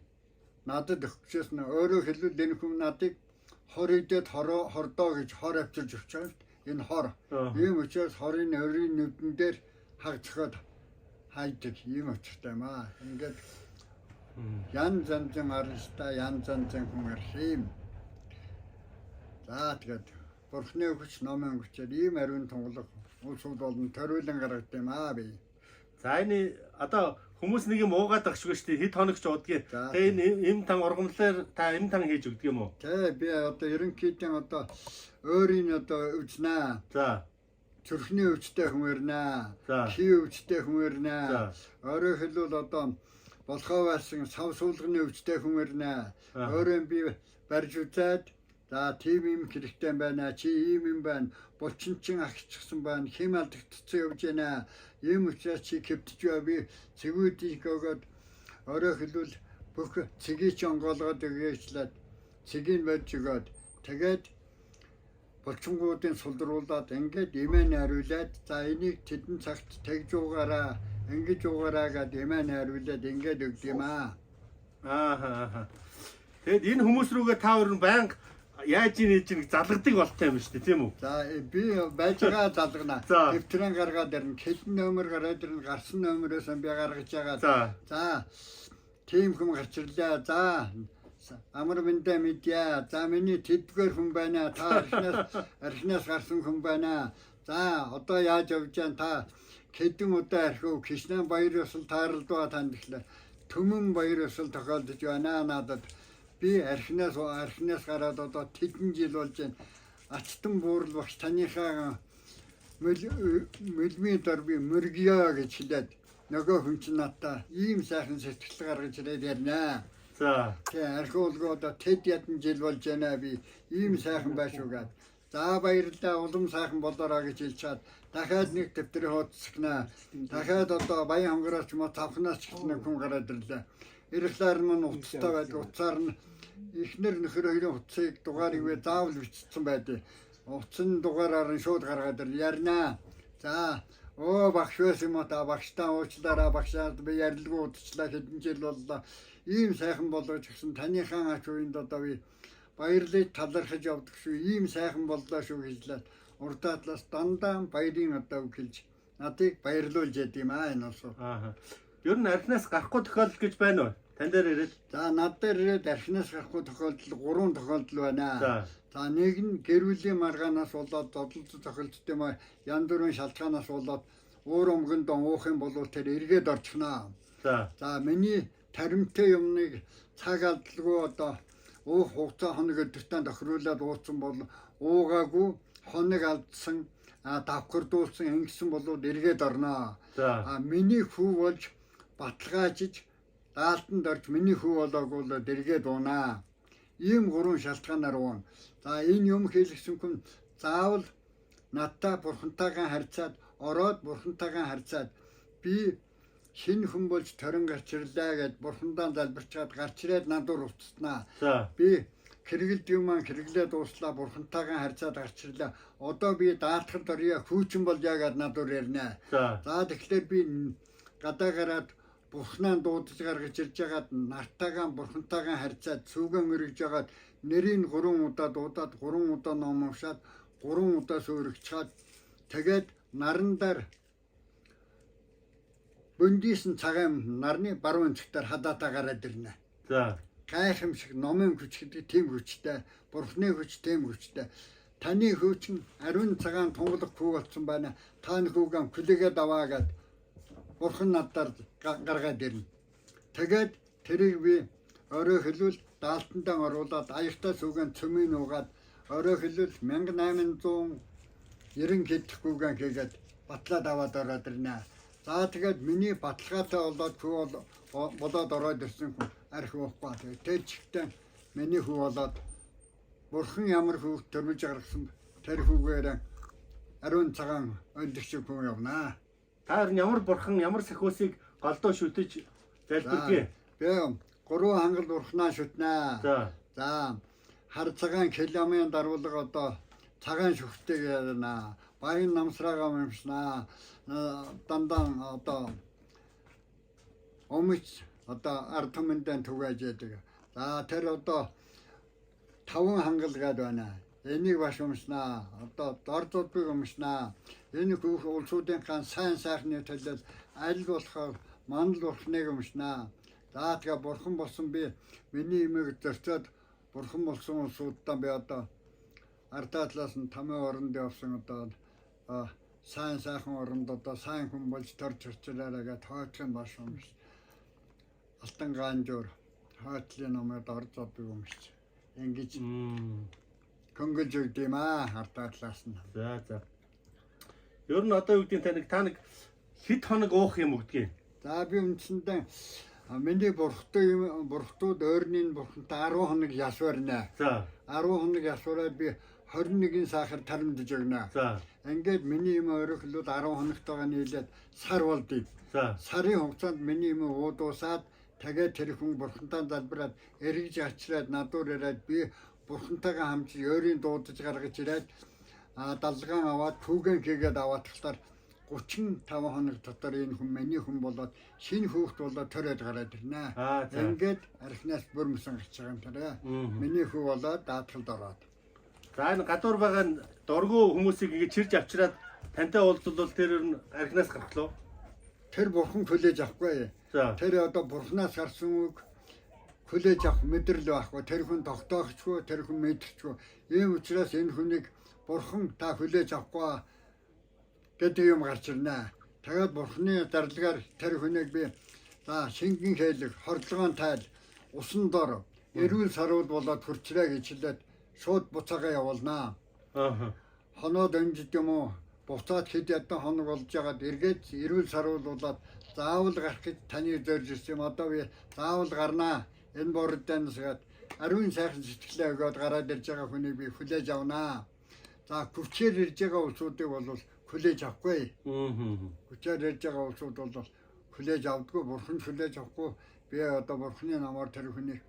надад өгчээс нь өөрөөр хэлбэл энэ хүн надыг хор идээд хордоо гэж хор авчирч өгч байгаа шүү дээ. Энэ хор. Ийм учраас хорын өрийн нүдэн дээр хаг цохиод хайдаг ийм учиртай юм аа. Ингээд янз янзын аралтай янз янзын хүн арх юм. За тэгээд бурхны хүч номын хүчээр ийм ариун тунгалаг улсууд болон ториулан гаргадаг юм аа би. За энэ одоо хүмүүс нэг юм уугаад ах шиг шүү дээ. Хэд хоног ч уудгийг. Тэгээ энэ эм тан ургамлаар та эм тан хийж өгдөг юм уу? Тэ би одоо ерөнхийдөө одоо өөрийн одоо үзнэ. За. Зүрхний өвчтэй хүн ирнэ. Хий өвчтэй хүн ирнэ. Өөрөөр хэлбэл одоо болохоо байсан сав суулганы өвчтэй хүн ирнэ. Өөрөө би барьж үзээд за тийм юм хэрэгтэй байна. Чи ийм юм байна. Булчин чин ахчихсан байна. Хэм алдагдчихсан явж байна. Ийм учраас чи хэвтэж бай. Би цэгүүдийг өгөөд өөрөөр хэлбэл бүх цэгийг чи онгоолгоод өгөөчлээд цэгийг барьж өгөөд тэгээд булчингуудын сулруулад ингээд эмээ найруулад за энийг тэдэн цагт тэгж уугаараа ингэж уугаараа гэд эмээ найруулад ингээд өгд юм аа. Аа. Тэгэд энэ хүмүүс рүүгээ та өөр нь байнга яаж ийн ээж нэг залгадаг болтой юм шүү дээ, тийм үү? За би байж байгаа залгана. Дэвтрэн гаргаад ирнэ. Хэдэн номер гараад ирнэ. Гарсан номероос би гаргаж байгаа. За. За тийм хүм гарч ирлээ. За Амар мэндэ мэдье. За миний тэдгээр хүн байна. Та архинаас гарсан хүн байна. За одоо яаж явж байгаа та хэдэн удаа архив Кишнэн баяр ёсол тааралдваа танд гэхлээр түмэн баяр ёсол тохиолдож байна надад. Би архинаас гараад одоо тэдэн жил болж байна. Ачтан буурал багш таныхаа мөлмийн дор би мөргиё гэж хэлээд нөгөө хүн чинь надтай ийм сайхан сэтгэл гаргаж ирээд ярина. За. Тэгээ архиулгуу одоо тэд ядан жил болж байна би ийм сайхан байшгүй гээд. За баярлалаа улам сайхан болоорой гэж хэлж чад дахиад нэг дэвтэр хуудасгнаа. Дахиад одоо Баян хонгороос ч юм уу Тавхнаас ч гэсэн нэг хүн гараад ирлээ. Ирэхлээр мань утастай байдаг. Утсаар нь эхнэр нөхөр хоёрын утсыг дугаарыг вэ заавал бичсэн байдаг. Утсан дугаараар нь шууд гаргаад ир ярина. За өө багш байсан юм уу та багштаа уучлаарай багшаад би ярилгүй удчлаа хэдэн жил боллоо. Ийм сайхан болгож гисэн таныхаа ач уянд одоо би баярлаж талархаж явдаг шүү. Ийм сайхан боллоо шүү гэжлээ. Урдаа талаас дандаа баярын одоо үг хэлж надыг баярлуулж яд юм аа энэ улс. Аа. Ер нь архинаас гарахгүй тохиолдол гэж байна уу? Тан дээр ирээд. За над дээр ирээд архинаас гарахгүй тохиолдол 3 тохиолдол байна. За. За нэг нь гэр бүлийн маргаанаас болоод зодолдол тохиолдсон юм аа. Янз бүрийн шалтгаанаас болоод уур өмгөнд уух юм бол тэр эргээд орчихноо. За. За миний таримтай юмныг цаг алдалгүй одоо уух хугацаа хоног өдөртөө тохируулаад ууцсан бол уугаагүй хоног алдсан давхардуулсан ингэсэн болоод эргээд орноо. За. А миний хүү болж баталгаажиж даалтанд орж миний хүү болоогүй бол эргээд уунаа. Ийм гурван шалтгаанаар уuna. За энэ юм хийлгсэн хүн заавал надтай бурхантайгаа харьцаад ороод бурхантайгаа харьцаад би шинэ хүн болж торин гарч ирлээ гэд бурхандаа залбирчаад гарч ирээд надад уцснаа. За. Би хэрэгэлдэг юм маань хэрэглээ дууслаа бурхантайгаа харьцаад гарч ирлээ. Одоо би даатахад орё хүүчин болъё гэд надад ярина. За. За тэгэхээр би гадаа гараад бурхнаа дуудаж гаргаж ирж байгаад нартайгаа бурхантайгаа харьцаад цүгэн өргөж байгаад нэрийг 3 удаа дуудаад 3 удаа ном уншаад 3 удаа сөөрөгчхаад тэгээд наран дээр бөндийсэн цагаан нарны баруун цэгтэр хадаатаа гараад ирнэ. За. Гайхамшиг номын хүч гэдэг тийм хүчтэй, бурхны хүч тийм хүчтэй. Таны хөвчин ариун цагаан тунгалаг хүү болсон байна. Та нөхөөгөө күлэгээ даваа гэд бурхан надаар гаргаад ирнэ. Тэгээд тэрийг би орой хэлвэл даалтандаа оруулаад аягтай сүгэн цөмийн нуугаад орой хэлвэл 1890 хэдхгүйгэн хийгээд батлаад аваад ороод ирнэ. За тэгээд миний баталгаатай болоод хүү болоод ороод ирсэн хүн архи уухгүй. Тэгээд тэр чигтээ миний хүү болоод бурхан ямар хүү төрмөж гаргасан тэр хүүгээр ариун цагаан өндөг шиг хүн явнаа. Та нар ямар бурхан ямар сахиусыг голдоо шүтэж залбирдгийг? Би 3 хангал бурхнаа шүтнэ. За. За хар цагаан киламын даруулга одоо цагаан шүхтэг ярина. Баян намсраагаа юмшнаа. Дандаа одоо өмч одоо ард түмэндээ түгээж яадаг. За тэр одоо 5 хангал гээд байна. Энийг баш өмснаа. Одоо дор зурбыг өмснаа. Энэ хүүх улсуудын хаан сайн сайхны төлөө аль болохоор мандал бурхныг өмснаа. За тэгээ бурхан болсон би миний имийг зөрчөөд бурхан болсон улсуудаа би одоо ардаа талаас нь тамийн оронд явсан одоо сайн сайхан оронд одоо сайн хүн болж торж ирчээрэй гэж тооцох нь баш өмс. Алтан гаанжуур хойтлын номыг дор зурбыг өмсч ингэж хөнгөлж өгд юм аа ардаа талаас нь. За за. Ер нь одоо юу гэдгийг та нэг хэд хоног уух юм өгдгийг? За би үндсэндээ миний бурхтууд ойрны бурхантай 10 хоног яс барина. За. 10 хоног яс бараад би 21 сахар тарамдаж өгнө. За. Ингээд миний юм ойрхлууд 10 хоногтойгоо нийлээд сар болдгийг. За. Сарын хугацаанд миний юм уудуусаад тэгээд тэр хүн бурхантай залбираад эргэж ачраад надуур ирээд би бурхантайгаа хамт ёрийн дуудаж гаргаж ирээд далгаан аваад хүүгэн хийгээд аваад тахлаар 35 хоног дотор энэ хүн миний хүн болоод шинэ хүүхд болоод төрөөд гараад ирнэ. Ингээд архинаас бүрмсэн гарч байгаа юм тэрэ. Миний хүү болоод даатгалд ороод. За энэ гадуур байгаа дургүй хүмүүсийг ингэж чирж авчираад тантай уулзвал тэр нь архинаас гарах лөө? Тэр бурхан хүлээж авахгүй. За. Тэр одоо бурханаас гарсан үг Хүлээж авах мэдрэл байхгүй. Тэр хүн тогтоохчгүй, тэр хүн мэдчихгүй. Ийм учраас энэ хүнийг бурхан та хүлээж авахгүй гэдэг юм гарч ирнэ. Тэгээд бурханы зарлагаар тэр хүнийг би за шингэн хээлэг, хордлогоон тайл, усан дор, эрүүл саруул болоод хөрчрээ гэж хэлээд шууд буцаагаа явуулнаа. Хоноод өнжид юм уу? Буцаад хэд ядан хоног болж байгаад эргээд эрүүл саруул болоод заавал гарах гэж таны зорж ирсэн юм. Одоо би заавал гарнаа. Энэ бордоноос гээд ариун сайхан сэтгэлээ өгөөд гараад ирж байгаа хүнийг би хүлээж авнаа. За хүчээр ирж байгаа улсуудыг бол хүлээж авахгүй. Хүчээр ирж байгаа улсууд бол хүлээж авдаггүй, бурхан хүлээж авахгүй. Би одоо бурханы намаар тэр хүнийг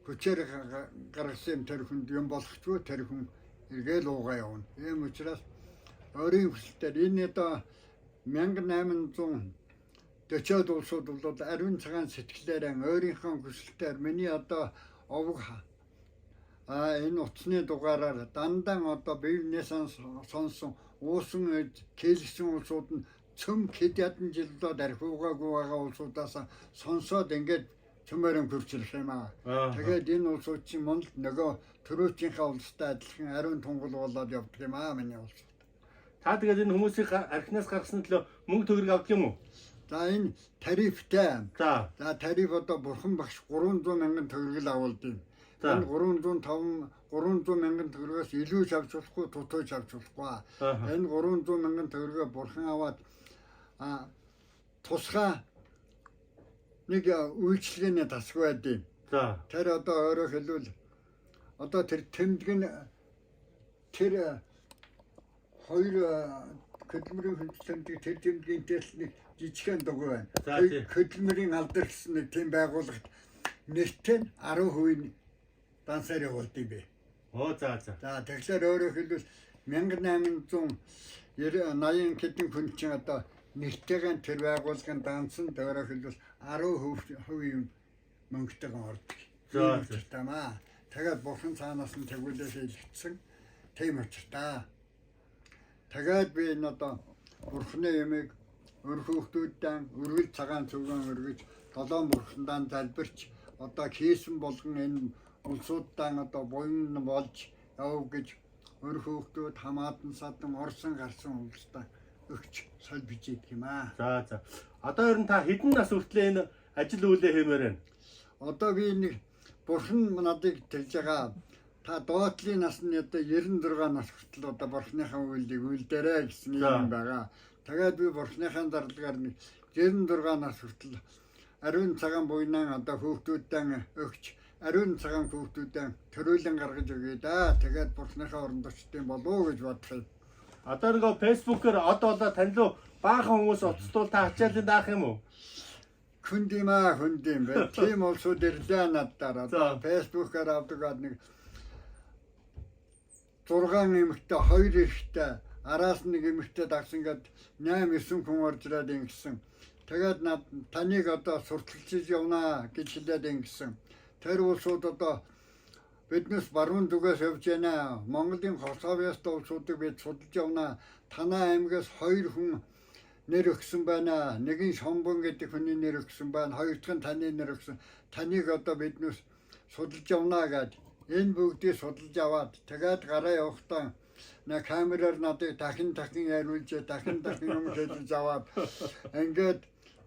хүчээр гаргасан юм тэр хүнд юм болгочгүй, тэр хүн эргээл уугаа явна. Ийм учраас өөрийн хүсэлтээр энэ одоо 1840-од улсууд бол ариун цагаан сэтгэлээр өөрийнхөө хүсэлтээр миний одоо овог энэ утасны дугаараар дандаа одоо бие биенээсээ сонсон уусан кэлсэн улсууд нь цөм хэд ядан жилдээ архиугаагүй байгаа улсуудаас сонсоод ингээд цөмөрөн хөрчлөх юм аа. Тэгээд энэ улсууд чинь мөн л нөгөө төрөөчийнхээ улстай адилхан ариун тунгал болоод явдаг юм аа миний улс. Та тэгээд энэ хүмүүсийг архинаас гаргасны төлөө мөнгө төгрөг авдаг юм уу? За энэ тарифтай. За тариф одоо бурхан багш 300 мянган төгрөг л авуулд юм. Энэ 300 мянган төгрөгөөс илүү ч авч болохгүй, дутуу ч авч болохгүй. Энэ 300 мянган төгрөгөө бурхан аваад тусгай нэг үйлчилгээний тасаг байдیں۔ Тэр одоо өөрөөр хэлбэл одоо тэр тэмдэг нь тэр хоёр хөдөлмөрийн тэмдэг тэр тэмдгийн л нэг жижигхэн дугуй байна. Хөдөлмөрийн алдар гэсэн нэг тийм байгууллагт нэртэй нь 10% дансаар явуулд юм бэ. Оо за за. За тэгэхээр өөрөөр хэлбэл 1880 хэдэн хүн чинь одоо нэртэйгэн тэр байгууллагын дансан өөрөөр хэлбэл 10% юм мөнгөтэйгэн ордог. За учиртай маа. Тэгээд бурхан цаанаас нь тэгүүлээ шилжчихсэн. Тийм учиртай. Тэгээд би энэ одоо бурханы ямыг өр хүүхдүүддээ өргөл цагаан цүгэн өргөж долоон бурхандаа залбирч одоо хийсэн болгон энэ улсууддаа одоо буян болж яв гэж өр хүүхдүүд хамаатан садан орсон гарсан улсдаа өгч соль бичээдэг юм аа. За за. Одоо ер нь та хэдэн нас хүртлээ энэ ажил үйлээ хиймээр байна? Одоо би нэг бурхан надыг тэгж байгаа. Та доотлын насны одоо 96 нас хүртэл одоо бурханыхаа үйлийг үйлдээрэй гэсэн юм байгаа. Тэгээд би бурханыхаа зарлагаар нэг 96 нас хүртэл ариун цагаан буйнаа одоо хүүхдүүддээ өгч ариун цагаан хүүхдүүдээ төрүүлэн гаргаж өгье да. Тэгээд бурханыхаа оронд очтын болов уу гэж бодох юм. Одоо нөгөө Facebook-оор од болоо тань руу баахан хүмүүс уцтуул та ачаалын даах юм уу? Хүнд юм аа, хүнд юм бэ. Тийм улсууд ирлээ надаар. Одоо Facebook-аар авдаг нэг 6 эмэгтэй, 2 эрэгтэй, араас нэг эмэгтэй дагсан гээд 8 9 хүн орж ирээд ингэсэн. Тэгээд над таныг одоо сурталчилж явнаа гэж хэлээд ингэсэн. Тэр улсууд одоо биднээс баруун зүгээс явж байна. Монголын Хорсовьястай улсуудыг бид судалж явнаа. Танай аймгаас 2 хүн нэр өгсөн байна. Нэг нь Шомбон гэдэг хүний нэр өгсөн байна. Хоёр дахь нь таны нэр өгсөн. Таныг одоо биднээс судалж явнаа гэд энэ бүгдийг судалж аваад тэгээд гараа явахдаа на камераар надыг дахин дахин яриулж дахин дахин юм хэлж аваад ингээд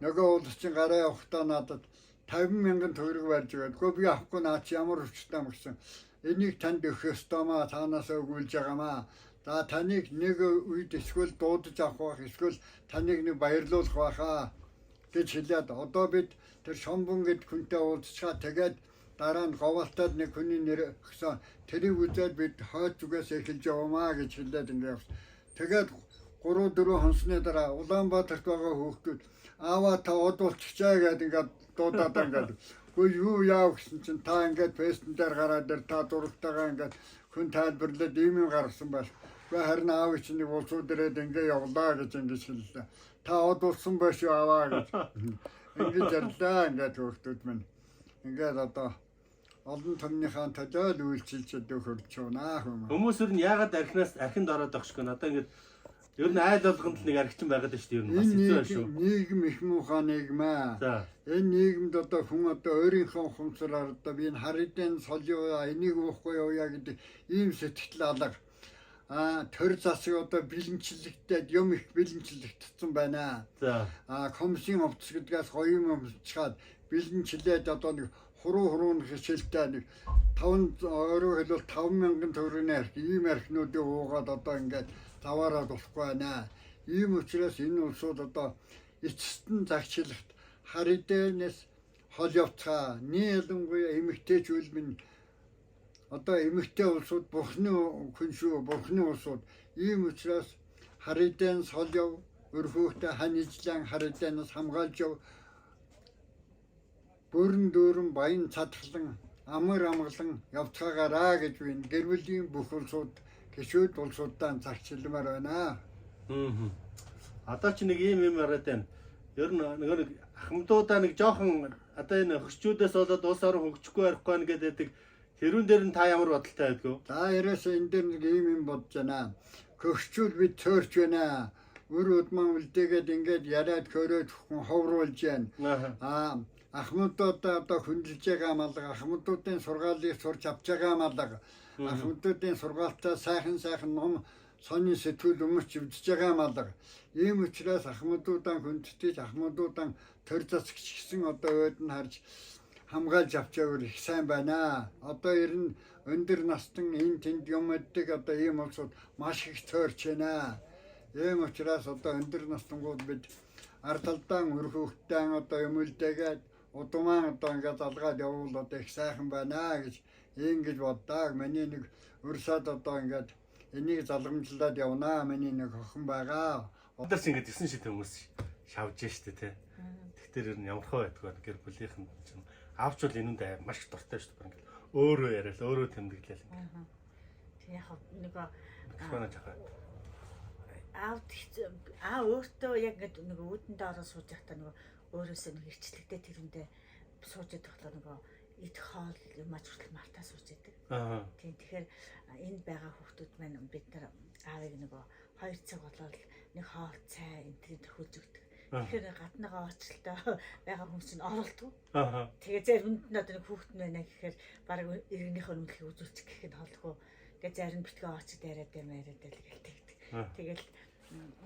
нөгөө улс чинь гараа явахдаа надад 50 мянган төгрөг барьж өгөөд. Гэхдээ би авахгүй наа чи ямар хүчтэй юм гэсэн. Энийг танд өгөх ёстой маа цаанаас өгүүлж байгаамаа. За таныг нэг үед эсвэл дуудаж авах байх эсвэл таныг нэг баярлуулах байхаа гэж хэлээд одоо бид тэр Шомбон гэд хүнтэй уулзчаа тэгээд дараа нь говьлтаад нэг хүний нэр өгсөн. Тэрийг үзээд бид хойд зүгээс эхэлж явмаа гэж хэлээд ингээд явсан. Тэгээд 3 4 хонсны дараа Улаанбаатарт байгаа хүүхдүүд ааваа та од болчихчаа гэдэг ингээд дуудаад ингээд үгүй юу яав гэсэн чинь та ингээд фестэн дээр гараад ир та зурагтайгаа ингээд хүн тайлбарлаад ийм юм гаргасан байх. Үгүй харин аав чинь нэг улсууд ирээд ингээд явлаа гэж ингээд хэллээ. Та од болсон байх шүү аваа гэж. Ингээд ярьлаа ингээд хүүхдүүд минь. Ингээд одоо олон томныхаа төлөө л үйлчилж өдөө хөрч унаа хүмүүс. Хүмүүс ер нь яагаад архинаас архинд ороод байгаа шгүй надаа ингээд Ер нь айл болгонд л нэг архичин байгаад байна шүү дээ. Ер нь бас Энэ хэцүү байх шүү. нийгэм их муухай нийгэм аа. За. Энэ нийгэмд одоо хүн одоо өөрийнхөө ухамсараар одоо би энэ харидын сол яваа, энийг уухгүй явъя гэдэг ийм сэтгэл алга. Аа, төр засаг одоо бэлэнчлэгдээд юм их бэлэнчлэгдсэн байна. За. Аа, комиссийн хувцас гэдгээс гоё юм өмсчаад бэлэнчлээд одоо нэг хуруу хуруун хичээлтэй нэг 5, өөрөөр хэлбэл 5000 төгрөгийн арх, ийм архинуудыг уугаад одоо ингээд заваараад болохгүй байна. Ийм учраас энэ улсууд одоо эцэст нь загчлахт харидэнээс хол явцгаа. Ни ялангуяа эмэгтэйчүүд минь, одоо эмэгтэй улсууд бурхны хүн шүү, бурхны улсууд. Ийм учраас харидэн сол яв, өрхөөхтэй хань ижлэн харидэнээс хамгаалж яв. Бүрэн дүүрэн баян цадхлан амар амгалан явцгаагаараа гэж би энэ гэр бүлийн бүх улсууд гишүүд улсуудаа загчилмаар байна. Аа. Одоо чи нэг ийм юм яриад байна. Ер нь нөгөө нэг ахмадуудаа нэг жоохон одоо энэ хөгшчүүдээс болоод улс орон хөгжихгүй барихгүй байна гэдэг тэрүүн дээр нь та ямар бодолтой байдгүй? За, ерөөсөө энэ дээр нэг ийм юм бодож байна. Хөгшчүүл бид цөөрч байна. Үр удман үлдээгээд ингээд яриад хөөрөөд хүн ховруулж байна. Аа, ахмадуудаа одоо хөндлөж байгаа малга, ахмадуудын сургаалыг сурч авч байгаа малга, ахмадуудын сургаалтай сайхан сайхан ном сонин сэтгүүл өмөрч өвдөж байгаа малга. Ийм учраас ахмадуудаа хүндэтгэж, ахмадуудаа төр засагч гэсэн одоо өөд нь харж хамгаалж авч явал их сайн байна. Одоо ер нь өндөр настан энэ тэнд юм өгдөг одоо ийм улсууд маш их цөөрч байна. Ийм учраас одоо өндөр настангууд бид ард талдаа үр хөвгтэн одоо юм үлдээгээд удумаа одоо ингээд залгаад явбал одоо их сайхан байна гэж ингэж боддог. Миний нэг урьсаад одоо ингээд энийг залгамжлаад явнаа. Миний нэг охин байгаа. Одоо ч ингэж 9 шид хүмүүс шавж штэ тий. Тэгэхээр ер нь ямар хөө байдгүй гэр бүлийнх нь чинь авч бол энэнд маш их дуртай шүү дээ. Ингээд өөрөө яриад өөрөө тэмдэглээл ингээд. Тэг яг нөгөө Микрофоноо жахаа. Аав аа өөртөө яг ингээд нөгөө үүдэндээ ороо сууж байхдаа нөгөө өөрөөсөө нэг ирчлэгтэй тэрэндээ сууж идэх болохоор нөгөө идэх хоол юм аж хүртэл мартаа сууж идэг. Тийм, тэгэхээр энд байгаа хүүхдүүд маань бид нар аавыг нөгөө 2 цаг болоод нэг хоол цай энэ төр хөлж өгдөг. Тэгэхээр гаднагаа очлоо байгаа хүмүүс чинь оролтгүй. Тэгээ заримд нь одоо нэг хүүхэд нь байна гэхээр баг иргэнийхээ үнэлгийг үзүүлчих гэхэд холгүй. Тэгээ зарим битгий очид яриад юм яриад л гэл тэгдэг. Тэгэл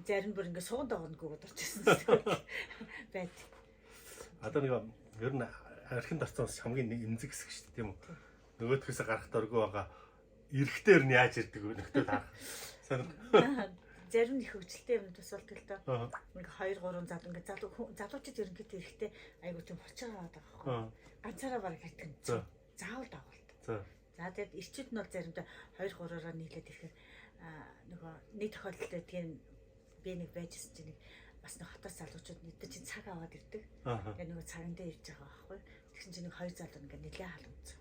зарим бүр ингээ суунд догногүйгээд орчихсон байд. Одоо нэг ер нь архинд орсон бас хамгийн эмзэг хэсэг шүү дээ, тийм үү? Нөгөөдхөөсөө гарах дургүй байгаа. Эрэхтэй ер нь яаж ирдэг вэ? Нөхдөө таарах. Сонир. Зарим их хөгжилтэй юм тус болдог л доо. Ингээ 2 3 залуу ингээ залуу залуучууд ерөнхийдөө эрэхтэй айгуу тийм хучаагаа байгаа байхгүй. Ганцаараа бараг хэртгэн. Заавал дагуулт. За, тэгээд ирчүүд нь бол заримдаа 2 3-аараа нийлээд ирэхээр нөгөө нэг тохиолдолд байдгийн би нэг байжсэн чинь нэг бас нэг хотоос залуучууд нэг чинь цаг аваад ирдэг. Тэгээд нөгөө цагандаа ирж байгаа байхгүй. Тэгсэн чинь нэг хоёр залуу ингээ нэлээ халамцсан.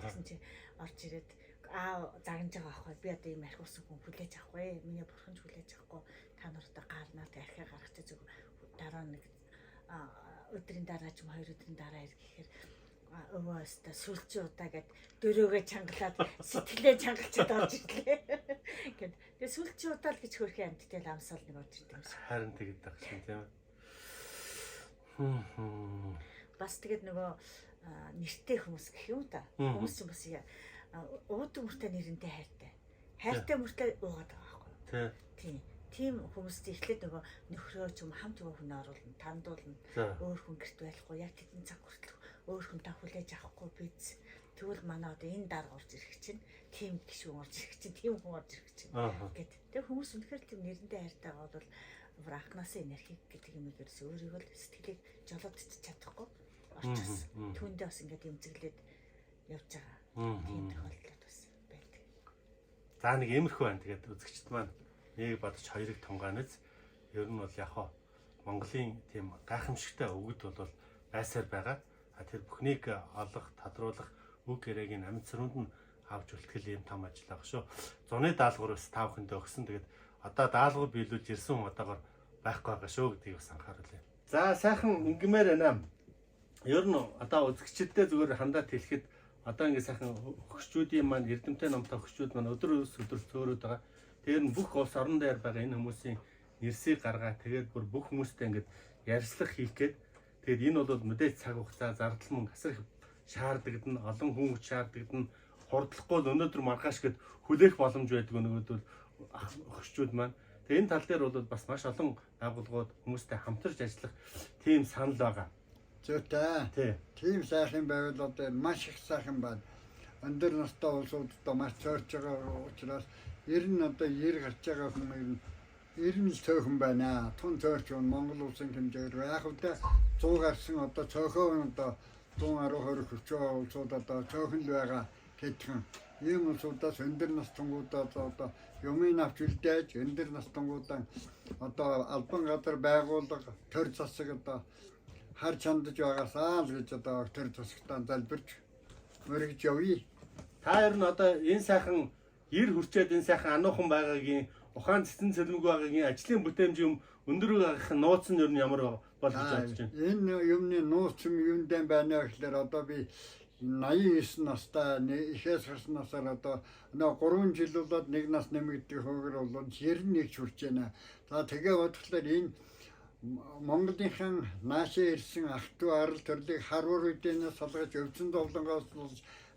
Тэгсэн чинь орж ирээд аа загнаж байгаа байхгүй. Би одоо ийм архиусан хүн хүлээж авахгүй. Миний бурхан ч хүлээж авахгүй. Та нар одоо гарнаа архиа гаргах чи зүг дараа нэг өдрийн дараа ч юм хоёр өдрийн дараа ир гэхээр өвөө өстө сүлжээ удаа гэд дөрөөгөө чангалаад сэтгэлээ чангалчаад орж ирлээ. Гэд тэгээ сүлжээ удаа л гэж хөрхийн амьттай л амсаал нэг орж ирдэг юм шиг. Харин тэгэд байх шин тийм ээ. Бас тэгээд нөгөө нэртэй хүмүүс гэх юм та. Хүмүүс ч бас уудаг мөртөө нэрэнтэй хайртай. Хайртай мөртөө уугаад байгаа байхгүй. Тийм. Тийм хүмүүст эхлээд нөгөө нөхрөө ч юм хамт нөгөө хүн оруулна, тандуулна. Өөр хүн гэрт байхгүй, яг тэдэн цаг хүртэл өөр хүн та хүлээж авахгүй биз. Тэгвэл манай одоо энэ дарга орж ирэх чинь, тийм гишүүн орж ирэх чинь, тийм хүн орж ирэх чинь гэд. Тэгээ хүмүүс үнэхээр тийм нэрэндээ хайртайгаа бол бүр анхнаасаа энерги гэдэг юм ерөөсөө өөрийгөө л сэтгэлийг жолоодч чадахгүй орчихсон. Түүндээ бас ингээд эмзэглээд явж байгаа. Тийм тохиолдлууд бас байдаг. За, нэг иймэрхүү байна. Тэгээд үзэгчд маань нэг бодож хоёрыг тунгааназ ер нь бол яг хаа Монголын тийм гайхамшигтай өгд бол байсаар байгаа. А тэр бүхнийг олох, тодруулах үг яриаг нь амьд сөрөнд нь авч үлтгэл ийм том ажил байгаа шүү. Зуны даалгавар бас та бүхэндээ өгсөн. Тэгээд одоо даалгавар биелүүлж ирсэн хүн одоогор байхгүй байгаа шүү гэдгийг бас анхааруулъя. За, сайхан ингэмээр байна. Ер нь одоо үзэгчдэд зүгээр хандаад хэлэхэд одоо ингэ сайхан хөгшчүүдийн маань эрдэмтэн номтой хөгшчүүд маань өдөр өс өдөр цөөрөөд байгаа. Тэр нь бүх улс орон дээр байгаа энэ хүмүүсийн нэрсийг гаргаа тэгээд бүр бүх хүмүүстэй ингээд ярьцлах хийх гээд тэгээд энэ бол мэдээж цаг хугацаа зардал мөнгө асар их шаардлагадна, олон хүн хүч шаардлагадна. Хурдлахгүй л өнөөдөр маргааш гэд хүлээх боломж байдаг нөгөөдөл өгчүүд маань. Тэгээд энэ тал дээр бол бас маш олон байгууллагууд хүмүүстэй хамтарч ажиллах тийм санал байгаа. Зүйтэй. Тий. Тийм сайхан байвал одоо маш их сайхан байна. Өндөр настай улсууд одоо маш цоорч байгаа учраас ер нь одоо 90 гарч байгаа хүн ер нь 90 л цөөхөн байна. Тун цоорч байна. Монгол улсын хэмжээгээр яг үедээ 100 гарсан одоо цөөхөн одоо 110 20 хүрч байгаа улсууд одоо цөөхөн л байгаа гэдхэн. Ийм улсуудаас өндөр настангуудаа одоо юмыг авч үлдээж өндөр настангуудаа одоо албан газар байгууллага төр засаг одоо харж хандаж байгаасаа л гэж одоо төр засагтаа залбирч мөргөж явъя. Та ер нь одоо энэ сайхан 90 хүрчээд энэ сайхан ануухан байгаагийн ухаан цэцэн цэлмэг байгаагийн ажлын бүтээмж юм өндөр байгаагийн нууц нь ер нь ямар бол гэж бодож байна? Энэ юмны нууц юм юундаа байна гэхлээр одоо би 89 настай ихээс гарсан насаар одоо нөө 3 жил болоод нэг нас нэмэгдэх хөөр бол 91 хүрч байна. За тэгээ бодглохлоор энэ Монголынхан наашаа ирсэн ах トゥ арал төрлийг харвар үдэнээс салгаж өвчин зовлонгоос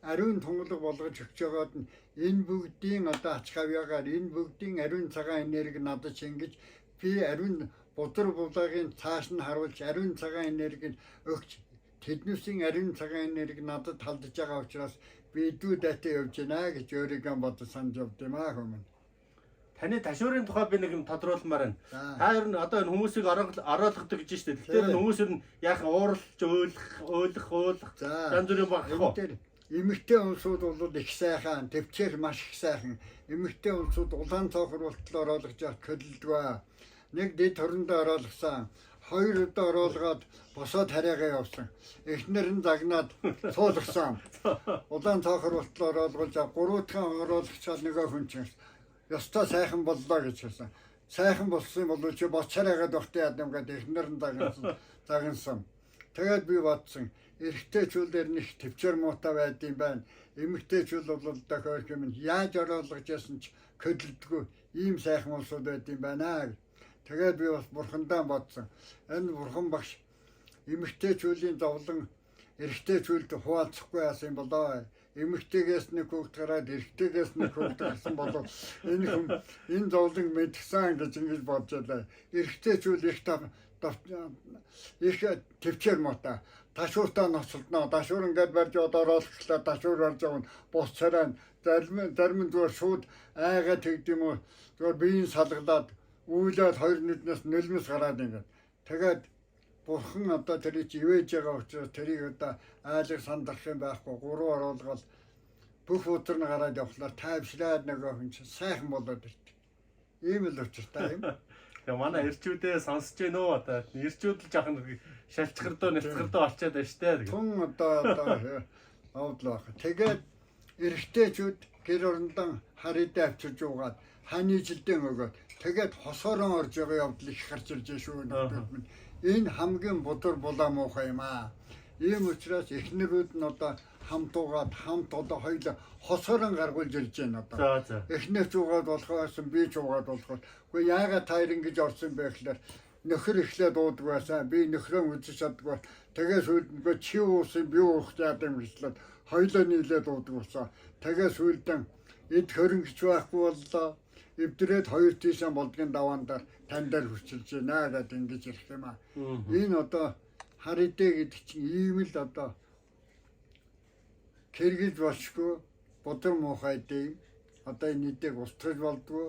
ариун тунгалаг болгож өгч байгаад нь энэ бүгдийн одоо ач хавьяагаар энэ бүгдийн ариун цагаан энерги надад шингэж би ариун бузар булаагийн цааш нь харуулж ариун цагаан энергийг өгч тэднүүсийн ариун цагаан энерги надад талдж байгаа учраас би дүү дайтай явж байна гэж өөрийгөө бодож санаж явд юм аа хүмүүн. Таны ташуурын тухай би нэг юм тодруулмаар байна. Та ер нь одоо энэ хүмүүсийг ороолгодог гэж штэ. Тэгэхээр хүмүүс ер нь яахан ууралж уйлах, уйлах, уулах янз бүрийн байх уу? Тэр эмэгтэй улсууд бол их сайхан, төвчээр маш их сайхан. Эмэгтэй улсууд улаан цоохор болтол ороолгож явах төлөлдгөө. Нэг дэд хорондоо ороолгосон. Хоёр удаа ороолгоод босоод хараагаа явсан. Эхнэр нь загнаад суулгасан. Улаан цоохор болтол ороолгож гурав дахь ороолгочоод нөгөө хүн чинь ёстой сайхан боллоо гэж хэлсэн. Сайхан болсон бол чи боц хараагаад багтаа яад юм гээд эхнэр нь загнасан. Тэгээд би бодсон. Эрэгтэйчүүлээр нэг төвчээр муутай байдсан байна. Эмэгтэйчүүл бол дохиолх юм яаж ороолгож ясан ч хөдөлдгөө ийм сайхан улсууд байдсан байна. Тэгээд би бас бурхандаа бодсон. Энэ бурхан багш эмэгтэйчүүлийн зовлон эрэгтэйчүүлд хуваалцахгүй яасан юм болоо. Эмэгтэйгээс нэг хүүхд гараад эрэгтэйгээс нэг хүүхд гарсан болов энэ хүн энэ зовлон мэдгсэн гэж ингэж бодож байлаа. Эрэгтэйчүүл их их төвчээр муутай. Ташууртаа ноцолдноо. Ташуур ингээд барьж одоо ороолглоо. Ташуур барьж байгаа нь бус царай зарим нь зүгээр шууд айгаа тэгд юм уу. Зүгээр биеийн салгалаад үйлээд хоёр нүднээс нулимс гараад ингээд. Тэгээд бурхан одоо тэрийг ивэж байгаа учраас тэрийг одоо айлаг сандрах юм байхгүй. Гурав оруулгаад бүх өдөр нь гараад явхлаар тайвшраад нөгөө хүн чинь сайхан болоод ирдэг. Ийм л учиртай юм. Тэгээ манай эрчүүдээ сонсож гэнэ үү одоо эрчүүд л жаахан шалчгардуу нэлцгардуу болчиход байна штэ. Тун одоо овдлоо. Тэгээд эрэгтэйчүүд гэр орондоо харидаа авчирж уугаад ханы жилдэн өгөөд тэгээд хосоорон орж байгаа явдал их гарч ирж шүү нөхдөд минь. Энэ хамгийн бузар булаа муухай юм аа. Ийм учраас эхнэрүүд нь одоо хамт уугаад хамт одоо хоёул хосоорон гаргуулж ирж байна одоо. За. Эхнэр ч уугаад болохоос би ч уугаад болохоос. Үгүй яагаад та ингэж орсон бэ гэхлээр нөхөр эхлээд уудаг байсан. Би нөхрөө үзэж чаддаггүй. Тэгээ сүүлд нөгөө чи уусан би уух яад юм гэслээд хоёулаа нийлээд уудаг болсон. Тэгээ сүүлдэн эд хөрөнгөч байхгүй боллоо. Эвдрээд хоёр тийшээ болдгийн даваан дээр тань дээр хүчилж байна гэдээ ингэж ярих юм аа. Энэ одоо харидэ гэдэг чинь ийм л одоо кэргэж болшгүй бузар муухай дэм. Одоо энэ эдийг устгаж болдгоо.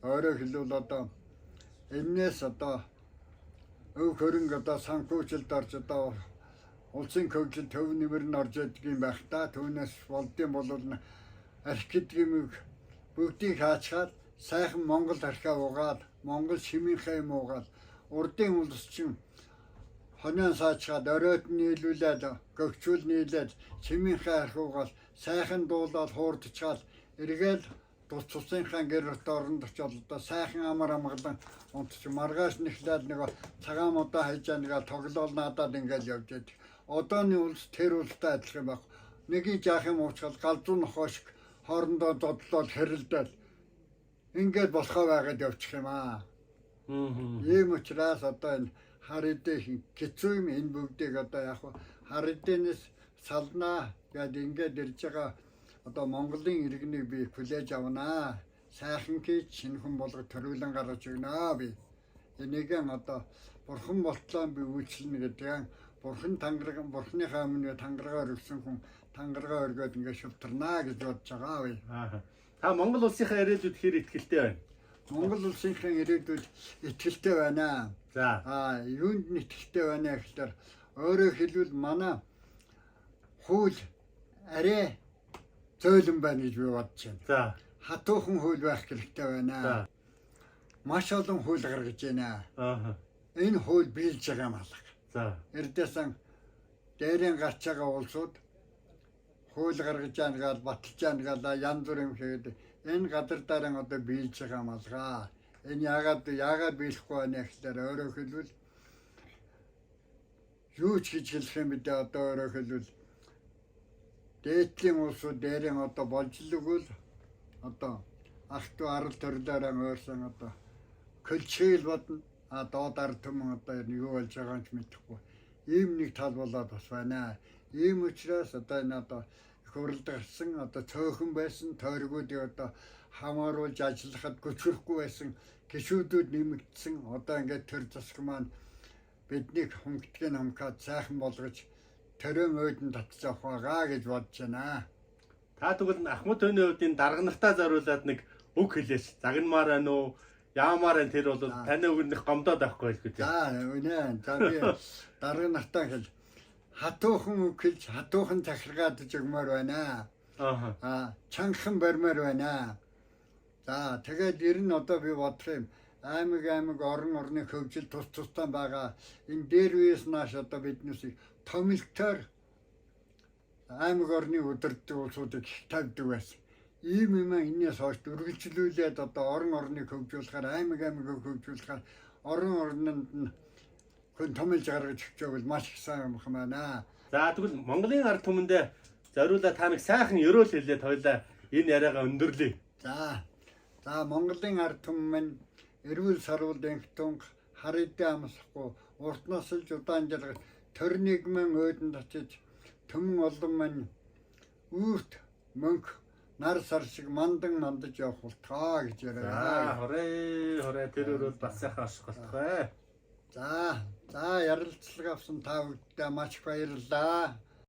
Өөрөөр хэлбэл одоо энээс одоо өв хөрөнгө одоо санхүүжилд орж одоо улсын хөгжил төв нэмэр нь орж идэг юм байх та. Түүнээс болдсон бол арх гэдэг юм бүгдийг хаачаад сайхан Монгол архиа угаад Монгол шимийнхээ юм уугаад урдын улс чинь хонион саачгаад оройд нийлүүлээд гөгчүүл нийлээд шимийнхээ архи угаал сайхан дуулаад хуурдчаал эргээл тус тусынхаа гэр өртөө оронд очиод одоо сайхан амар амгалан унтч маргааш нэхлээд нэг цагаан модоо хайжаа нэг тоглоол наадаад ингээл явж байдаг. Одооны улс тэр улстай адилхан байх. Нэгийг яах юм уучхал галзуу нохоо шиг хоорондоо зодлоод хэрэлдээл. Ингээд болохоо байгаад явчих юм аа. Ийм учраас одоо энэ хар эдээ хэцүү юм, энэ бүгдийг одоо яг хар эдээнээс салнаа гэд ингээд ирж байгаа одоо Монголын иргэнийг би хүлээж авнаа. Сайхан хийж шинэхэн болгож төрүүлэн гаргаж өгнө би. Энийг одоо бурхан болтлоо би үйлчлэнэ гэдэг. Бурхан тангараг, бурхныхаа өмнө тангаргаа өргөсөн хүн тангаргаа өргөөд ингээд шүлтэрнэ гэж бодож байгаа би. Аа. Та Монгол улсынхаа ирээдүйд хэр итгэлтэй байна? Монгол улсынхаа ирээдүйд итгэлтэй байна. За. Аа, юунд нь итгэлтэй байна гэхээр өөрөөр хэлбэл манай хууль арай зөөлөн байна гэж би бодож байна. За. Хатуухан хууль байх хэрэгтэй байна. За. Маш олон хууль гаргаж байна. Аа. Энэ хууль биелж байгаа юм алга. За. Эрдээсэн дээрэн гарч байгаа улсууд хууль гаргаж байгаа гал баталж байгаа гал янз бүр юм хийгээд энэ газар дараа одоо биелж байгаа юм алга. Энэ яагаад биелэхгүй байна гэхээр өөрөөр хэлбэл юу ч хийж хэлэх юм бэ, одоо өөрөөр хэлбэл дээдлийн улсууд дээрэн одоо болжлоггүй л одоо ах トゥ арал төрлөөрөө ойрсон одоо көлчээл бодно. А доод ард түмэн одоо юу болж байгааг ч мэдэхгүй. Ийм нэг тал болоод бас байна. Ийм учраас одоо энэ одоо их хуралд гарсан одоо цөөхөн байсан тойргуудыг одоо хамааруулж ажиллахад гүчрэхгүй байсан гишүүдүүд нэмэгдсэн. Одоо ингээд төр засаг маань биднийг хөнгөтгийг хумхаад сайхан болгож төрөн өөдөн татж авах байгаа гэж бодож байна. Та тэгвэл Ахмад төвний хувьд энэ дарга нартаа зориулаад нэг үг хэлээч. Загнамаар байна уу? Яамаар байна, тэр бол таны үгнийх гомдоод авахгүй байлгүй дээ. За үнэ. За би дарга нартаа хэл хатуухан үг хэлж хатуухан захиргаадж өгмөр байна. Аа. Аа, чангахан барьмаар байна. За тэгээд ер нь одоо би бодох юм, аймаг орон орны хөгжил тус тустай байгаа. Энэ дээр үеэс нааш одоо биднээс томилтоор аймаг орны удирддаг улсуудыг их тавьдаг байсан. Ийм юм энэс хойш үргэлжлүүлээд одоо орон орныг хөгжүүлэхээр, аймаг аймгийг хөгжүүлэхээр орон орнонд нь хүн томилж гаргаж өгчөөл маш их сайн юм байна. За тэгвэл Монголын ард түмэндээ зориулаад та нэг сайхан ерөөл хэлээд хоёлаа энэ яриагаа өндөрлөе. За. За Монголын ард түмэн минь эрүүл саруул энхтунг хар эдээ амсахгүй урт насалж удаан жаргаж төр нийгмэн өөдөнд очиж түмэн олон минь үүрт мөнх нар сар шиг мандан мандаж явах болтгоо гэж За яриа. хорой хорой тэр өрөөл бас сайхан орших болтгой. За, за ярилцлага авсан та бүхэндээ маш их баярлалаа.